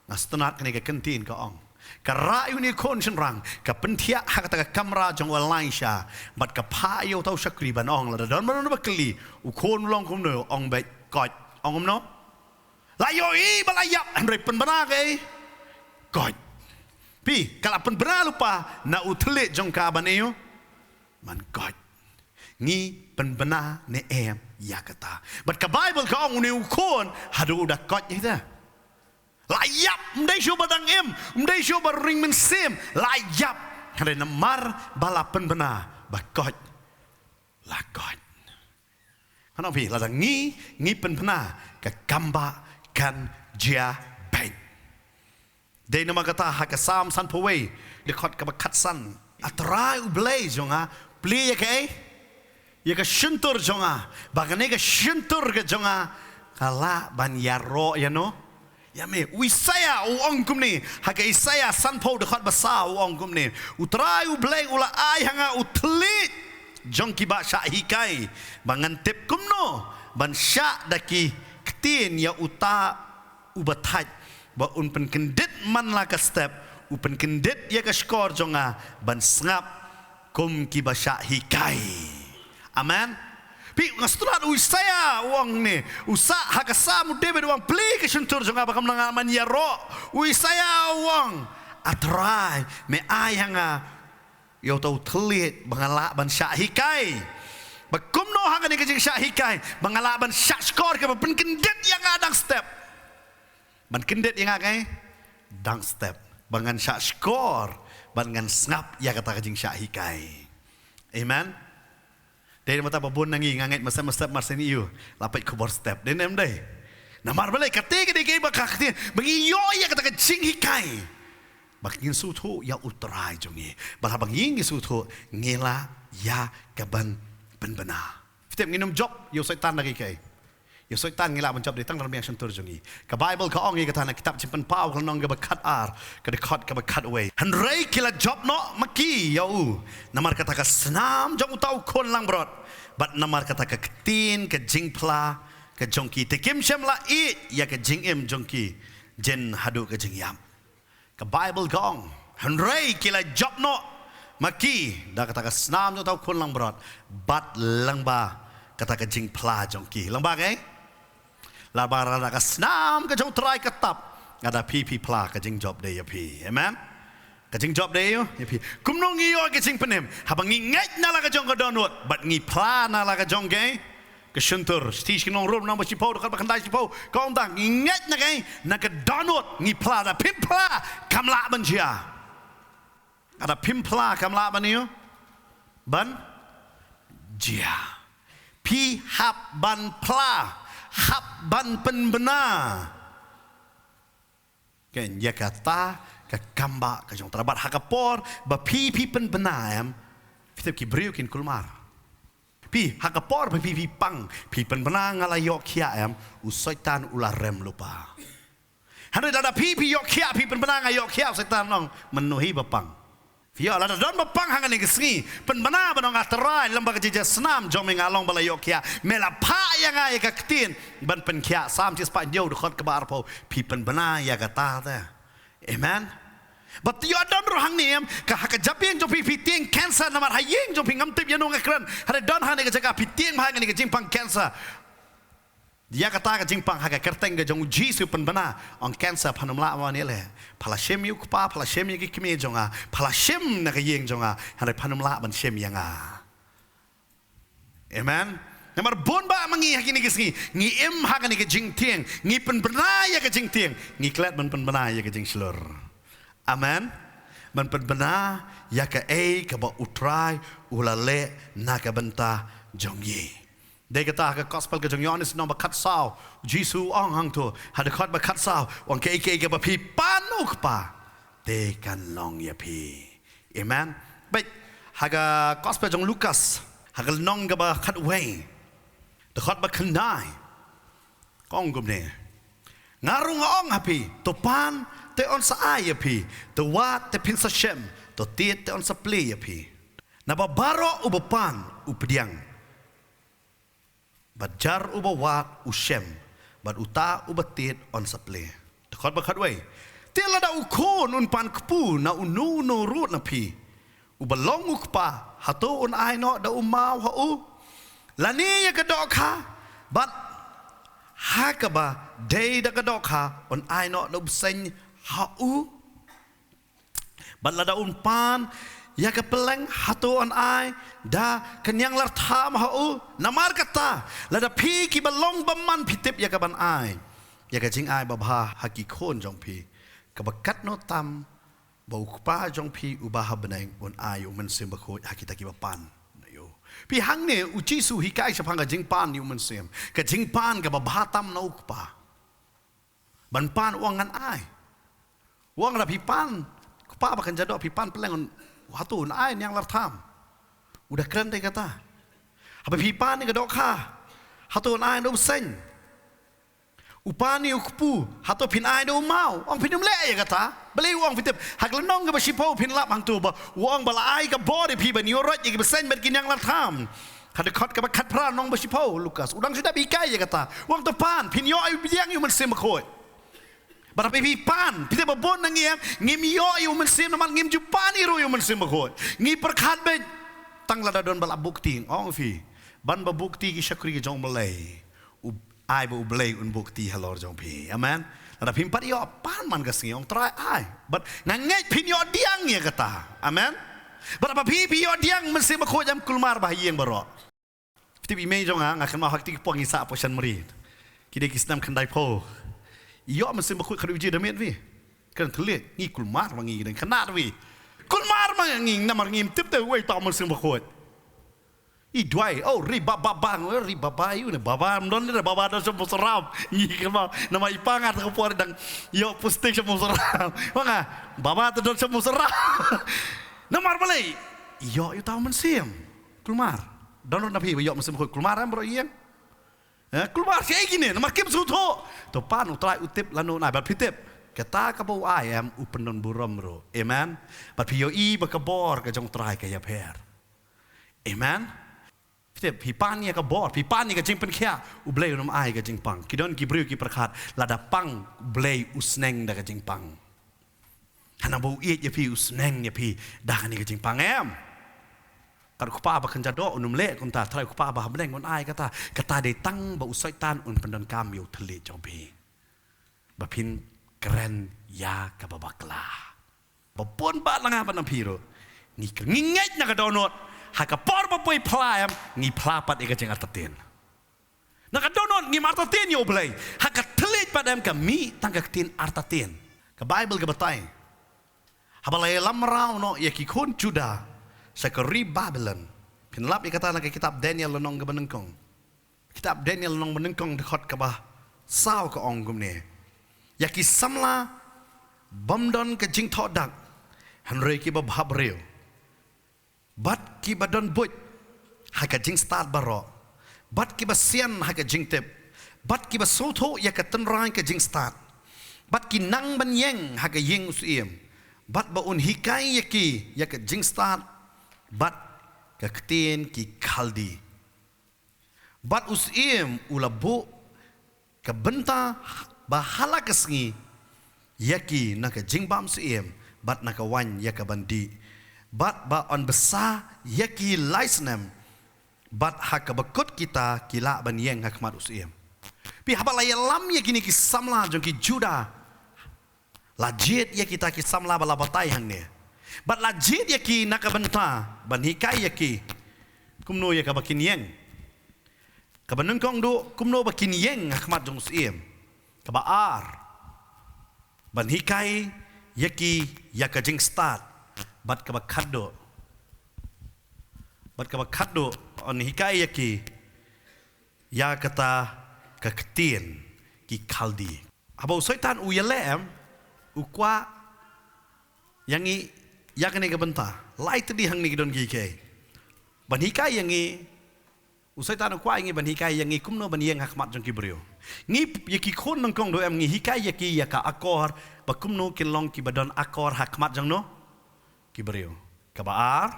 Nga sngewtynnat kane ka kyntien ka ong, ka rah ïa une u khun shynrang, ka pynthiah ha kata ka kamra jong u Elisha, bad ka phah ïa uta u shakri ban ong, lada don mano ba kylli, u khun u long kumno, ong beit koit. Ong kumno? La ïohi ba la ïap, hynrei pynbna kaei? Koit. Phi, ka la pynbna lypa na u thylliej jong ka ban ïoh, ban koit. Ngi pynbna ne em ïa kata? Bad ka Baibl ka ong une u khun haduh u da koit ïa kata. La ïap, ym dei shuh ba dang im, ym dei shuh ba ring mynsiem, la ïap. Hynrei namar ba la pynbna, ba koit, la koit. Kane phi, lada ngi, ngi pynbna, ka kambah kan jia beit. Dei namar kata ha ka Salm sanphew wei, dkhot kaba khatsan, A Trai U Blei jong nga, plie ïa kaei? Ïa ka shyntur jong nga, ba kane ka shyntur ka jong nga ka lah ban ïaroh ïano? Ïa me. U Isaïah u ong kumne ha ka Isaïah sanphew dkhot ba saw, u ong kumne, U Trai U Blei u la ai ha nga u thylliej jong kiba shah hikai, ba ngan tip kumno ban shah da ki ktien ïa uta uba thait, ba un pynkyndit man la ka step, u pynkyndit ïa ka shkor jong nga ban sngap kum kiba shah hikai. Amen. Phi, nga sngewtynnat u Isaïah u ong ne, u sah ha ka Salm, u David u ong, plie ka shyntur jong nga ba kam nang man ïaroh. U Isaïah u ong, A Trai, me ai ha nga ïa uta u thylliej ba nga lah ban shah hikai. Ba kumno ha kane ka jingshah hikai ba nga lah ban shah shkor kaba pynkyndit ïa nga dang step. Ban kyndit ïa nga kaei? Dang step. Ba ngan shah shkor, ba ngan sngap ïa kata ka jingshah hikai. Amen. Dei namar kata ba bun na ngi nga ngeit ma step ma step mar sien ïa u la peit khubor step. Dei ne em dei? Namar balei? Kata ka dei kaei ba ka ktien ba ngi ïoh ïa kata ka jinghikai. Ba ngin sngewthuh ïa U Trai jong ngi. Ba haba ngi, ngi sngewthuh, ngi lah ïa ka ban pynbna. Phi tip, ngin ym jop ïa u Soitan da kiei kiei. Ïa u Soitan ngi lah ban jop dei tang na ka shyntur jong ngi. Ka Baibl ka ong ïa kata na kitab Jingpynpaw ka lynnong kaba khatar, ka dkhot kaba khatwei. Hynrei ki la jop noh ma ki ïa u namar kata ka snam jong uta u khun langbrot, bad namar kata ka ktien ka jingphla ka jong ki. Te kim shym la ïeit ïa ka jingim jong ki jin haduh ka jingïap. Ka Baibl ka ong, hynrei ki la jop noh ma ki da kata ka snam jong uta u khun langbrot, bad lyngba kata ka jingphla jong ki. Lyngba kaei? Lyngba kata ka snam ka jong U Trai ka tap. Lada phi, phi phla, ka jingjop dei ïa phi. Amen. Ka jingjop dei ïa phi. Kumno ngi ïoh ka jingpynim? Haba ngi ngeit na la ka jong ka dohnud bad ngi phla na la ka jong kaei? Ka shyntur. Shithi sha ki nong Rom lynnong ba shiphew, dkhot ba khyndai, shiphew, ka ong tang, ngi ngeit na kaei? Na ka dohnud, ngi phla. Lada phim phla, kam lah ban jia. Lada phim phla, kam lah ban ïoh, ban jia. Phi hap ban phla, hap ban pynbna. Kein, ïa kata ka kambah ka jong U Trai. Bad ha ka por ba phi, phi pynbna, em, phi tip, ki briew kin kulmar. Phi, ha ka por ba phi, phi pang, phi pynbna, nga la ïoh khiah, em, u Soitan u la rem lypa. Hynrei lada phi, phi ïoh khiah, phi pynbna, nga ïoh khiah, u Soitan u ong, mano hi ba pang? Phi ïoh, lada don ba pang hangne ka sngi, pynbna ban ong, A Trai, lyngba ka jingjia snam jong me nga long ba la ïoh khiah. Me la phah ïa nga ïa ka ktien ban pynkhiah. Salm shispah hynñiew, dkhot kaba arphew. Phi pynbna ïa kata te. Amen. Bad ïoh don ruh hangne, em, ka ha ka jabieng jong phi, phi tieng cancer, namar ha ïing jong phi, ngam tip ïano nga kren. Hynrei don hangne ka jaka phi tieng bha hangne ka jingpang cancer. Ïa kata ka jingpang, ha ka kyrteng ka jong U Jisu pynbna. Ong cancer, phan ym lah ban ïaleh. Pha la shim ïa u kpa, pha la shim ïa ki kmie jong nga, pha la shim na ka ïing jong nga, hynrei phan ym lah ban shim ïa nga. Amen. Namar bun bah ma ngi ha kine ki sngi ngi im ha kane ka jingtieng, ngi pynbna ïa ka jingtieng, ngi klet ban pynbna ïa ka jingshlur. Amen. Ban pynbna ïa kaei kaba U Trai u la leh na ka bynta jong ngi. Dei kata ha ka gospel ka jong u Ïoannis lynnong ba khatsaw, u Jisu u ong hangto ha dkhot ba khatsaw, u ong, kaei kaei kaba phi pan u Kpa te kan long ïa phi. Amen. Bad ha ka gospel jong u Lukas, ha ka lynnong kaba khatwei, dkhot ba khyndai, ka ong kumne: Nga ruh nga ong ha phi, to pan te yn sa ai ïa phi, to wad te phin sa shem, to tied te yn sa plie ïa phi. Naba baroh uba pan u pdiang, bad jar uba wad u shem, bad uta uba tied yn sa plie. Dkhot ba khatwei: Te lada u khun un pan kpu na uno uno ruh na phi, uba long u kpa, hato un ai noh da u maw ha u? Lane ïa ka dohkha? Bad ha kaba dei da ka dohkha un ai noh da u bseiñ ha u? Bad lada un pan ïa ka pylleng, hato un ai da ka ñianglartham ha u? Namar kata, lada phi kiba long bymman phi tip ïa kaban ai ïa ka jingai babha ha ki khun jong phi, kaba katno tam ba u Kpa jong phi uba ha bneng un ai ïa u Mynsiem Bakhuid ha kita kiba pan na u. Phi, hangne u Jisu u hikai shaphang ka jingpan ïa u Mynsiem, ka jingpan kaba bha tam na u Kpa. Ban pan u ong ngan ai. U ong lada phi pan, Kpa ba kynja doh, phi pan pylleng, hato un ai ñianglartham? U da kren te kata. Haba phi pan ïa ka dohkha, hato un ai da u bseiñ? U pan ïa u kpu, hato phin ai da u maw? U ong phin ym leh ïa kata. Balei u ong phi tip? Ha ka lynnong kaba shiphew phin lap hangto ba u ong ba la ai ka bor ïa phi ban ïoh roit ïa ki bseiñ bad ki ñianglartham. Ha dkhot kaba khatphra lynnong ba shiphew Lukas, u dang shu dep hikai ïa kata. U ong to pan, phin ïoh ïa u pdiang ïa u Mynsiem Bakhuid. Bad haba phi pan, phi tip ba bun na ngi em, ngim ïoh ïa u Mynsiem namar ngim ju pan ïa u, ïa u Mynsiem Bakhuid. Ngi pyrkhat beit tang lada don ba la buh kti, ong phi. Ban ba buh kti ki shakri ki jong U Blei, u ai ba U Blei un buh kti halor jong phi. Amen. Lada phim pat ïoh, pan man ka sngi, ong Trai ai. Bad nga ngeit phin ïoh pdiang ïa kata. Amen. Bad haba phi, phi ïoh pdiang Mynsiem Bakhuid, ym kulmar ba ha ïing baroh. Phi tip i mei jong nga, nga kynmaw ha kti ki por ngi sah hapoh Saiñmari. Ki dei ki snem khyndaiphew. Ïoh Mynsiem Bakhuid khadduh jingdon miet phi. Kren thylliej, ngi kulmar ma ngi, dang khynnah phi. Kulmar ma ngi namar ngim tip te uei uta u Mynsiem Bakhuid. I duwai, oh, ri baba bang, oh, ri baba ïa u ne baba, ym don ne baba don sha Mawsynram. Ngi kynmaw, namar i pa nga ha ka por dang ïoh posting sha Mawsynram. Ba nga, baba te don sha Mawsynram. Namar balei? Ïoh ïa uta u Mynsiem. Kulmar. Don ruh na phi ba ïoh Mynsiem Bakhuid kulmar em baroh ïing? Eh, kulmar shaei kine, namar kim sngewthuh. To pan, U Trai u tip lano un ai, bad phi tip, kata kaba u ai em u pyndon burom ruh. Amen. Bad phi ïohi ba ka bor ka jong U Trai ka ïapher. Amen. Phi tip, phi pan ïa ka bor, phi pan ïa ka jingpynkhiah, U Blei un ym ai ka jingpang. Ki don ki briew ki pyrkhat lada pang U Blei u sneng da ka jingpang. Hana ba u ïeit ïa phi, u sneng ïa phi da kane ka jingpang em? Kat u kpa ba kynja doh un ym leh kumta, Trai u Kpa ba ha bneng un ai kata. Kata dei tang ba u Soitan un pyndonkam ïa u thylliej jong phi, ba phin kren ïa kaba bakla. Ba bun ba la nga bad na phi ruh, ngi kren, ngi ngeit na ka dohnud, ha ka por ba poi phla em, ngi phla pat ïa ka jingartatien. Na ka dohnud ngim artatien ïa U Blei. Ha ka thylliej pat em ka mih tang ka ktien artatien. Ka Baibl ka batai, haba la ïalam mraw noh ïa ki khun Judah sha ka ri Babilon. Phin lap ïa kata na ka kitab Daniel lynnong kaba nyngkong. Kitab Daniel lynnong ba nyngkong, dkhot kaba saw, ka ong kumne: Ïa ki samla bym don ka jingthoh dak, hynrei kiba bhabriew, bad kiba don buit ha ka jingstad baroh, bad kiba sian ha ka jingtip, bad kiba sngewthuh ïa ka tynrai ka jingstad, bad ki nang ban ïeng ha ka ïing u syiem, bad ba un hikai ïa ki ïa ka jingstad bad ka ktien ki Khaldi. Bad u syiem u la buh ka bynta ba ha la ka sngi ïa ki na ka jingbam syiem, bad na ka waiñ ïa ka ban dih, bad ba yn bsa ïa ki lai snem, bad ha kaba kut kita ki lah ban ïeng ha khmat u syiem. Phi, haba la ïalam ïa kine ki samla jong ki Judah, la jied ïa kita ki samla ba la batai hangne, bad la jied ïa ki na ka bynta ban hikai ïa ki kumno ïa kaba kin ïeng. Kaba nyngkong duh, kumno ba kin ïeng ha khmat jong u syiem. Kaba ar, ban hikai ïa ki ïa ka jingstad. Bad kaba khatduh, bad kaba khatduh, yn hikai ïa ki ïa kata ka ktien ki Khaldi. Haba u Soitan u ïaleh em, u kwah ïa ngi ïa kane ka bynta. Lai tylli hangne ki don kiei kiei ban hikai ïa ngi. U Soitan u kwah ïa ngi ban hikai ïa ngi kumno ban ïeng ha khmat jong ki briew. Ngi ïa ki khun nyngkong duh em, ngi hikai ïa ki ïa ka akor ba kumno kin long kiba don akor ha khmat jong no ki briew. Kaba ar,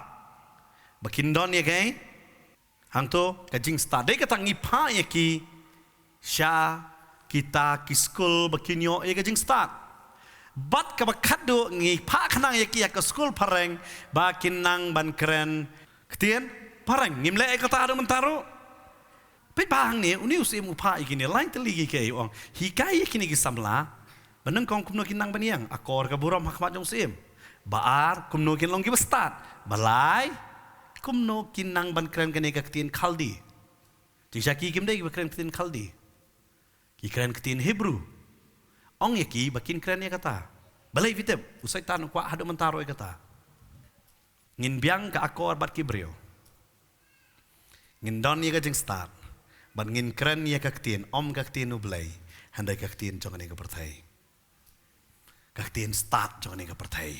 ba kin don ïa kaei? Hangto ka jingstad. Dei kata ngi phah ïa ki sha kita ki skul ba kin ïoh ïa ka jingstad. Bad kaba khatduh ngi phah khnang ïa ki ha ka skul phareng ba kin nang ban kren ktien phareng. Ngim leh ïa kata haduh mynta ruh. Peit ba hangne, une u syiem u phah ïa kine, lai tylli kiei kiei, u ong, hikai ïa kine ki samla ba nyngkong kumno kin nang ban ïeng, akor ka burom ha khmat jong u syiem. Ba ar, kumno kin long kiba stad. Ba lai, kumno kin nang ban kren kane ka ktien Khaldi. Jingshisha ki kim dei kiba kren ktien Khaldi. Ki kren ktien Hebru. Ong ïa ki ba kin kren ïa kata. Balei phi tip? U Soitan u kwah haduh mynta ruh ïa kata. Ngin biang ka akor bad ki briew. Ngin don ïa ka jingstad. Bad ngin kren ïa ka ktien, ym ka ktien U Blei, hynrei ka ktien jong kane ka pyrthei. Ka ktien stad jong kane ka pyrthei.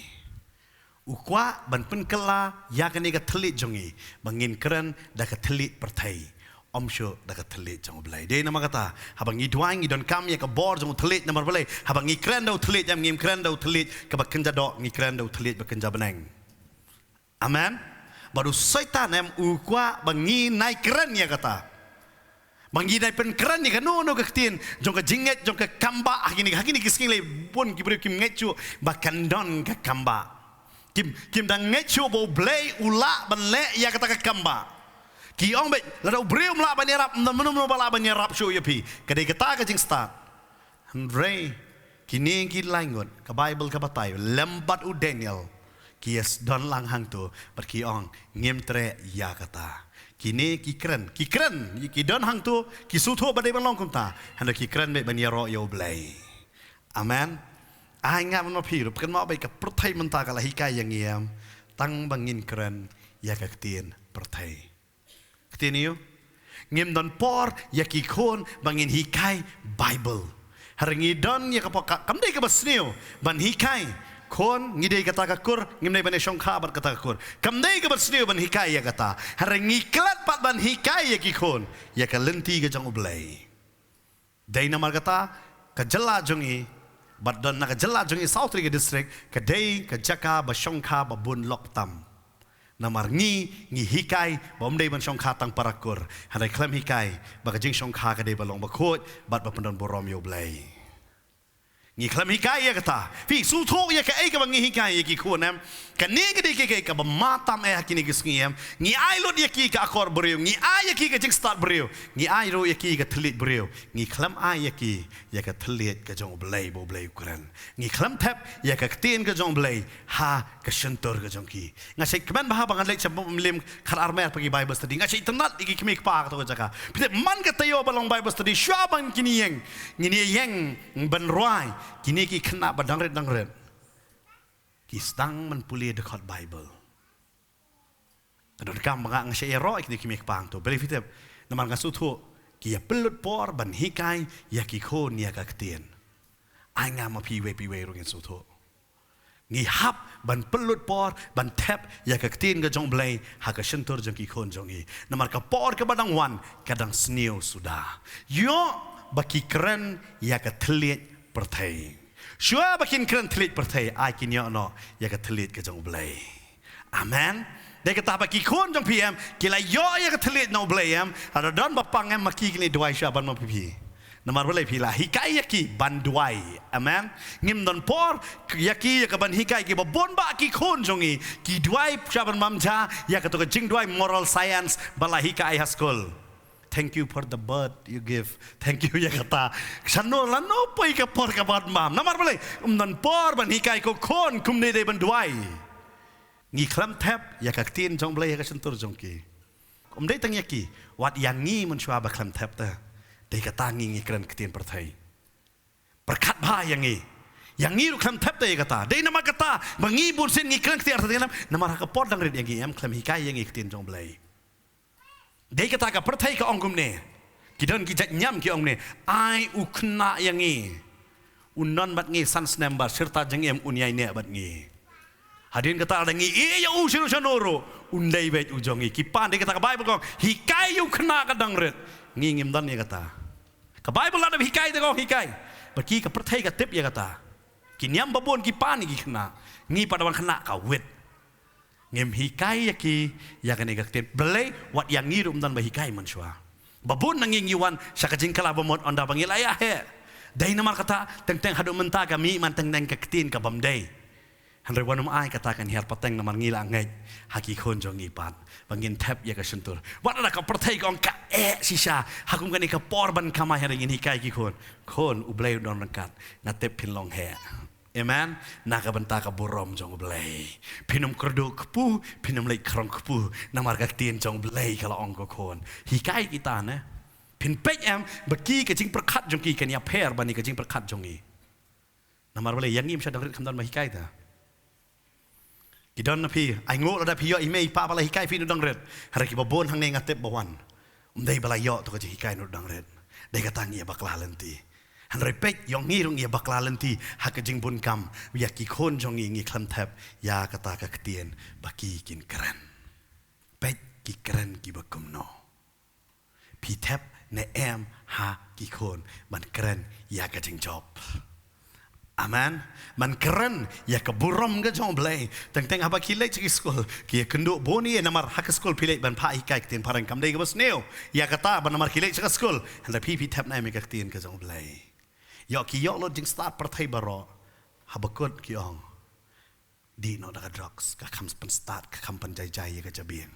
U kwah ban pynkylla ïa kane ka thylliej jong ngi, ba ngin kren da ka thylliej pyrthei, ym shuh da ka thylliej jong U Blei. Dei namar kata, haba ngi duwai ngi donkam ïa ka bor jong u thylliej, namar balei? Haba ngi kren da u thylliej em, ngim kren da u thylliej kaba kynja doh, ngi kren da u thylliej ba kynja bneng. Amen. Bad u Soitan em u kwah ba ngi nai kren ïa kata. Ba ngi nai pynkren ïa kano kano ka ktien jong ka jingngeit jong ka kambah ha kine, ha kine ki sngi lei bun ki briew kim ngeit shuh ba kan don ka kambah. Kim, kim dang ngeit shuh ba U Blei u lah ban leh ïa kata ka kambah. Ki ong beit, lada u briew um lah ban ïarap, ym don mano mano ba lah ban ïarap shuh ïa phi. Ka dei kata ka jingstad. Hynrei kine ki lai ngut, ka Baibl ka batai, lem bad u Daniel, ki ïa don lang hangto, bad ki ong, ngim treh ïa kata. Kine ki kren, ki kren, ki don hangto, ki sngewthuh ba dei ban long kumta. Hynrei ki kren beit ban ïaroh ïa U Blei. Amen. Ai nga ban ma phi ruh, kynmaw beit ka pyrthei mynta ka la hikai ïa ngi em, tang ba ngin kren ïa ka ktien pyrthei. Ktien ïa u. Ngim don por ïa ki khun ba ngin hikai Baibl. Hynrei ngi don ïa ka por, ka, kam dei kaba sniew ban hikai. Khun, ngi dei kata ka kur, ngim dei ban ïa shongkha bad kata ka kur. Kam dei kaba sniew ban hikai ïa kata. Hynrei ngi klet pat ban hikai ïa ki khun ïa ka lynti ka jong U Blei. Dei namar kata, ka jylla jong ngi, bad don na ka jylla jong ngi, saw tylli ki district, ka dei ka jaka ba shongkha ba bun lok tam. Namar ngi, ngi hikai ba ym dei ban shongkha tang para kur, hynrei khlem hikai ba ka jingshongkha ka dei ba long bakhuid bad ba pyndon burom ïa U Blei. Ngi khlem hikai ïa kata. Phi sngewthuh ïa kaei kaba ngi hikai ïa ki khun em? Kane ka dei kaei kaba ma tam eh ha kine ki sngi em. Ngi ai lut ïa ki ka akor briew, ngi ai ïa ki ka jingstad briew, ngi ai ruh ïa ki ka thylliej briew. Ngi khlem ai ïa ki ïa ka thylliej ka jong U Blei ba U Blei u kren. Ngi khlem thep ïa ka ktien ka jong U Blei ha ka shyntur ka jong ki. Nga shait kmen bha ba ngan leit sha Mawlym khatar mer pat ki Bible study. Nga shait tynnad ïa ki kmie kpa ha kato ka jaka. Phi tip man ka taïew ba long Bible study, shuwa ban kin ïeng, ngin ïeng ban rwai. Kine ki khynnah ba dang rit dang rit, ki sdang ban pule dkhot Bible. Nga donkam ba nga, nga shait ïaroh ïa kine ki kmie kpa hangto. Balei phi tip? Namar nga sngewthuh ki ïa pynlut por ban hikai ïa ki khun ïa ka ktien. Ai nga ma phi iwei pa iwei ruh ngin sngewthuh. Ngi hap ban pynlut por ban thep ïa ka ktien ka jong U Blei ha ka shyntur jong ki khun jong ngi. Namar ka por kaba dang wan ka dang sniew suda. Ïoh ba ki kren ïa ka thylliej pyrthei. Shuwa ba kin kren thylliej pyrthei, ai kin ïoh noh ïa ka thylliej ka jong U Blei. Amen. Dei kata ba ki khun jong phi em, ki la ïoh ïa ka thylliej na U Blei em, lada don ba pang em, ma ki kin leit duwai shuwa ban ma phi. Namar balei? Phi la hikai ïa ki ban duwai. Amen. Ngim don por ïa ki ïa ka ban hikai ki ba bun ba ki khun jong ngi ki duwai shuwa ban manja ïa kato ka jingduwai moral science ba la hikai ha skul. Thank you for the birth you give. Thank you ïa kata. Shano lano poi ka por ka bad mam. Namar balei? Um don por ban hikai ko khun kumne dei ban duwai. Ngi khlem thep ïa ka ktien jong U Blei ha ka shyntur jong ki. Um dei tang ïa ki, wat ïa ngi mynshuwa ba khlem thep te. Dei kata ngi ngi kren ktien pyrthei. Pyrkhat bha ïa ngi. Ïa ngi ruh khlem thep te ïa kata. Dei namar kata ba ngi bun sien ngi kren ktien artatien namar ha ka por dang rit ïa ngi em khlem hikai ïa ngi ktien jong U Blei. Dei kata ka pyrthei ka ong kumne. Ki don ki jait niam ki ong ne, ai u khynnah ïa ngi. Un don bad ngi san snem bad shirta jingim un ïai neh bad ngi. Hadien kata lada ngi ïeh ïa u shano shano ruh, un dei beit u jong ngi. Ki pan, dei kata ka Baibl ka ong, hikai ïa u khynnah ka dang rit. Ngi ngim don ïa kata. Ka Baibl la dep hikai te ka ong hikai. Bad ki ka pyrthei ka tip ïa kata. Ki niam ba bun ki pan ïa ki khynnah. Ngi pat da wan khynnah ka wit. Ngim hikai ïa ki ïa kane ka ktien. Balei, wat ïa ngi ruh ym don ba hikai mynshuwa. Ba bun na ngi ngi wan sha ka jingkylla ba mut ynda ba ngi la ïa heh. Dei namar kata teng teng haduh mynta ka mih man teng teng ka ktien ka bym dei. Hynrei wat nym ai kata kan hiar pateng namar ngi la ngeit ha ki khun jong ngi pat. Ba ngin thep ïa ka shyntur. Wat la ka pyrthei ka ong ka eh shisha. Ha kum kane ka por ban kamai, hynrei ngin hikai ki khun. Khun, U Blei u don ryngkat. Nga tip phin long heh. Amen. Na ka bynta ka burom jong U Blei. Phin ym kyrduh kpu, phin ym leit khrong kpu. Namar ka ktien jong U Blei ka la ong, ko khun. Hikai kita ne. Phin peit em, ba ki ka jingpyrkhat jong ki kan ïapher bad ïa ka jingpyrkhat jong ngi. Namar balei, ïa ngi ym shym dang rit khamtam ba hikai ta. Ki don na phi, ai nguh lada phi ïoh i mei i pa ba la hikai phi na u dang rit. Hynrei ki ba bun hangne nga tip ba wan. Ym dei ba la ïoh to ka jinghikai na u dang rit. Dei kata ngi ïa bakla lynti. Hynrei peit, ïoh ngi ruh ngi ïa bakla lynti ha ka jingbun kam, ïa ki khun jong ngi ngi khlem thep ïa kata ka ktien ba ki kin kren. Peit ki kren ki ba kumno. Phi thep ne em ha ki khun ban kren ïa ka jingjop? Amen. Ban kren ïa ka burom ka jong U Blei. Teng teng haba ki leit sha ki skul, ki ïa kynduh bun ïa namar ha ka skul phi leit ban phah hikai ktien phareng, kam dei kaba sniew ïa kata, ban namar ki leit sha ka skul. Hynrei phi, phi thep ne em ïa ka ktien ka jong U Blei? Ïoh ki ïoh lut jingstad pyrthei baroh. Haba kut ki ong, dih noh da ka drugs, ka kham pynstad, ka kham pynjaijai ïa ka jabieng.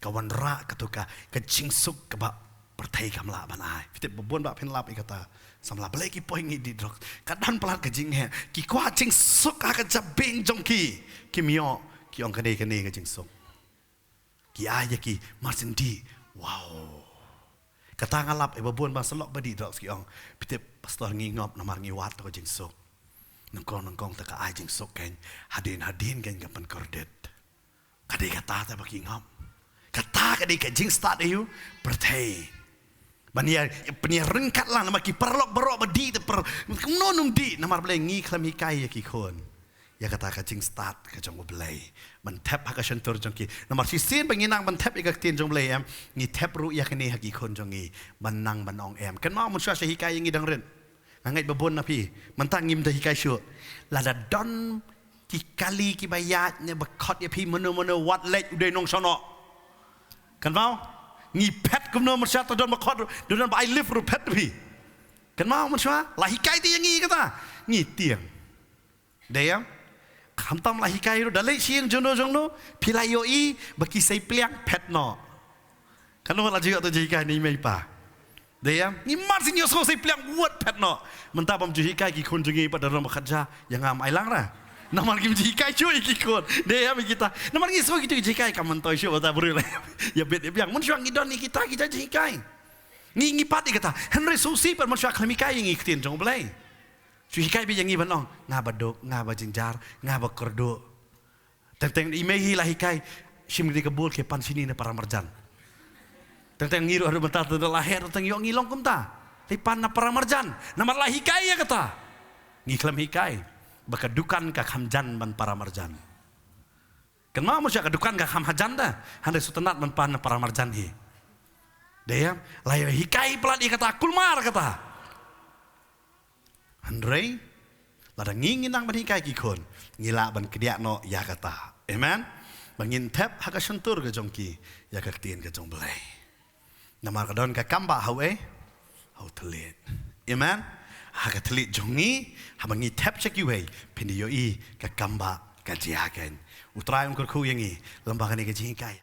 Ka wanrah kato ka, ka jingsuk kaba pyrthei kam lah ban ai. Phi tip ba bun ba phin lap ïa kata. Samla balei ki poi ngi dih drugs. Ka don palat ka jingheh. Ki kwah jingsuk ha ka jabieng jong ki. Kim ïoh, ki ong kane kane ka jingsuk. Ki ai ïa ki marsien dih. Wow. Kata nga lap ïa ba bun ba sa lok ba dih drugs ki ong, phi tip pastor, ngi ngop namar ngi wad to ka jingsuk. Nyngkong nyngkong te ka ai jingsuk keiñ, hadien hadien keiñ ka pynkordit. Ka dei kata te ba ki ngop. Kata ka dei ka jingstad ïa u pyrthei. Ban ïa, pynïaryngkat lang namar ki paralok baroh ba dih te par, kumno nym dih, namar balei, ngi khlem hikai ïa ki khun ïa kata ka jingstad ka jong U Blei. Ban thep ha ka shyntur jong ki. Namar shisien ba ngi nang ban thep ïa ka ktien jong U Blei em, ngi thep ruh ïa kane ha ki khun jong ngi. Ban nang ban ong em. Kynmaw, mynshuwa shu hikai ïa ngi dang rit. Nga ngeit ba bun na phi mynta ngim da hikai shuh. Lada don ki kali kiba ïaid ne ba khot ïa phi mano mano, wat leit, u dei nongshong noh. Kynmaw, ngi phet kumno, mynshuwa te don ba khot, don ba ai lift ruh phet phi. Kynmaw, mynshuwa la hikai te ïa ngi kata. Ngi tieng. Dei em? Khamtam la hikai ruh, da leit sha ïing jongno jongno, phi la ïohi ba ki sei pliang phet noh. Kano la ju ïoh to jinghikai na i mei i pa? Dei em? Ngi mar shu ïohsngew sei pliang wat phet noh. Mynta bym ju hikai ki khun jong ngi pat da rong ba khatja, ïa nga ym ai lang ra. Namar ngim ju hikai shuh ïa ki khun. Dei em, ïa kita. Namar ngi sngew kito ki jinghikai kam myntoi shuh, bad ta briew la ïa bit ïa biang. Mynshuwa ngi don ïa kita ki jinghikai. Ngi, ngi pat ïa kata. Hynrei sngewsih pat mynshuwa khlem hikai ïa ngi ktien jong U Blei. Shu hikai beit ïa ngi ban ong, nga ba duk, nga ba jynjar, nga ba kyrduh. Teng teng i mei hi la hikai, shim kane ka bul, khie pan shini na para marjan. Teng teng ngi ruh haduh mynta te la heh ruh teng ïoh ngi long kumta. Leit pan na para marjan. Namar la hikai ïa kata. Ngi khlem hikai ba ka dukan ka kham jan ban para marjan. Kynmaw, mynshuwa ka dukan ka kham hajan da. Hynrei sngewtynnat ban pan na para marjan hi. Dei em? La hikai palat ïa kata, kulmar kata. Hynrei lada ngi, ngi nang ban hikai ki khun, ngi lah ban kdiah noh ïa kata. Amen. Ba ngin thep ha ka shyntur ka jong ki ïa ka ktien ka jong U Blei. Namar ka don ka kam ba ha u ei, ha u thylliej. Amen. Ha ka thylliej jong ngi, haba ngi thep sha kiwei, phin ïohi ka kam ba ka jia keiñ. U Trai un kyrkhu ïa ngi lyngba kane ka jinghikai.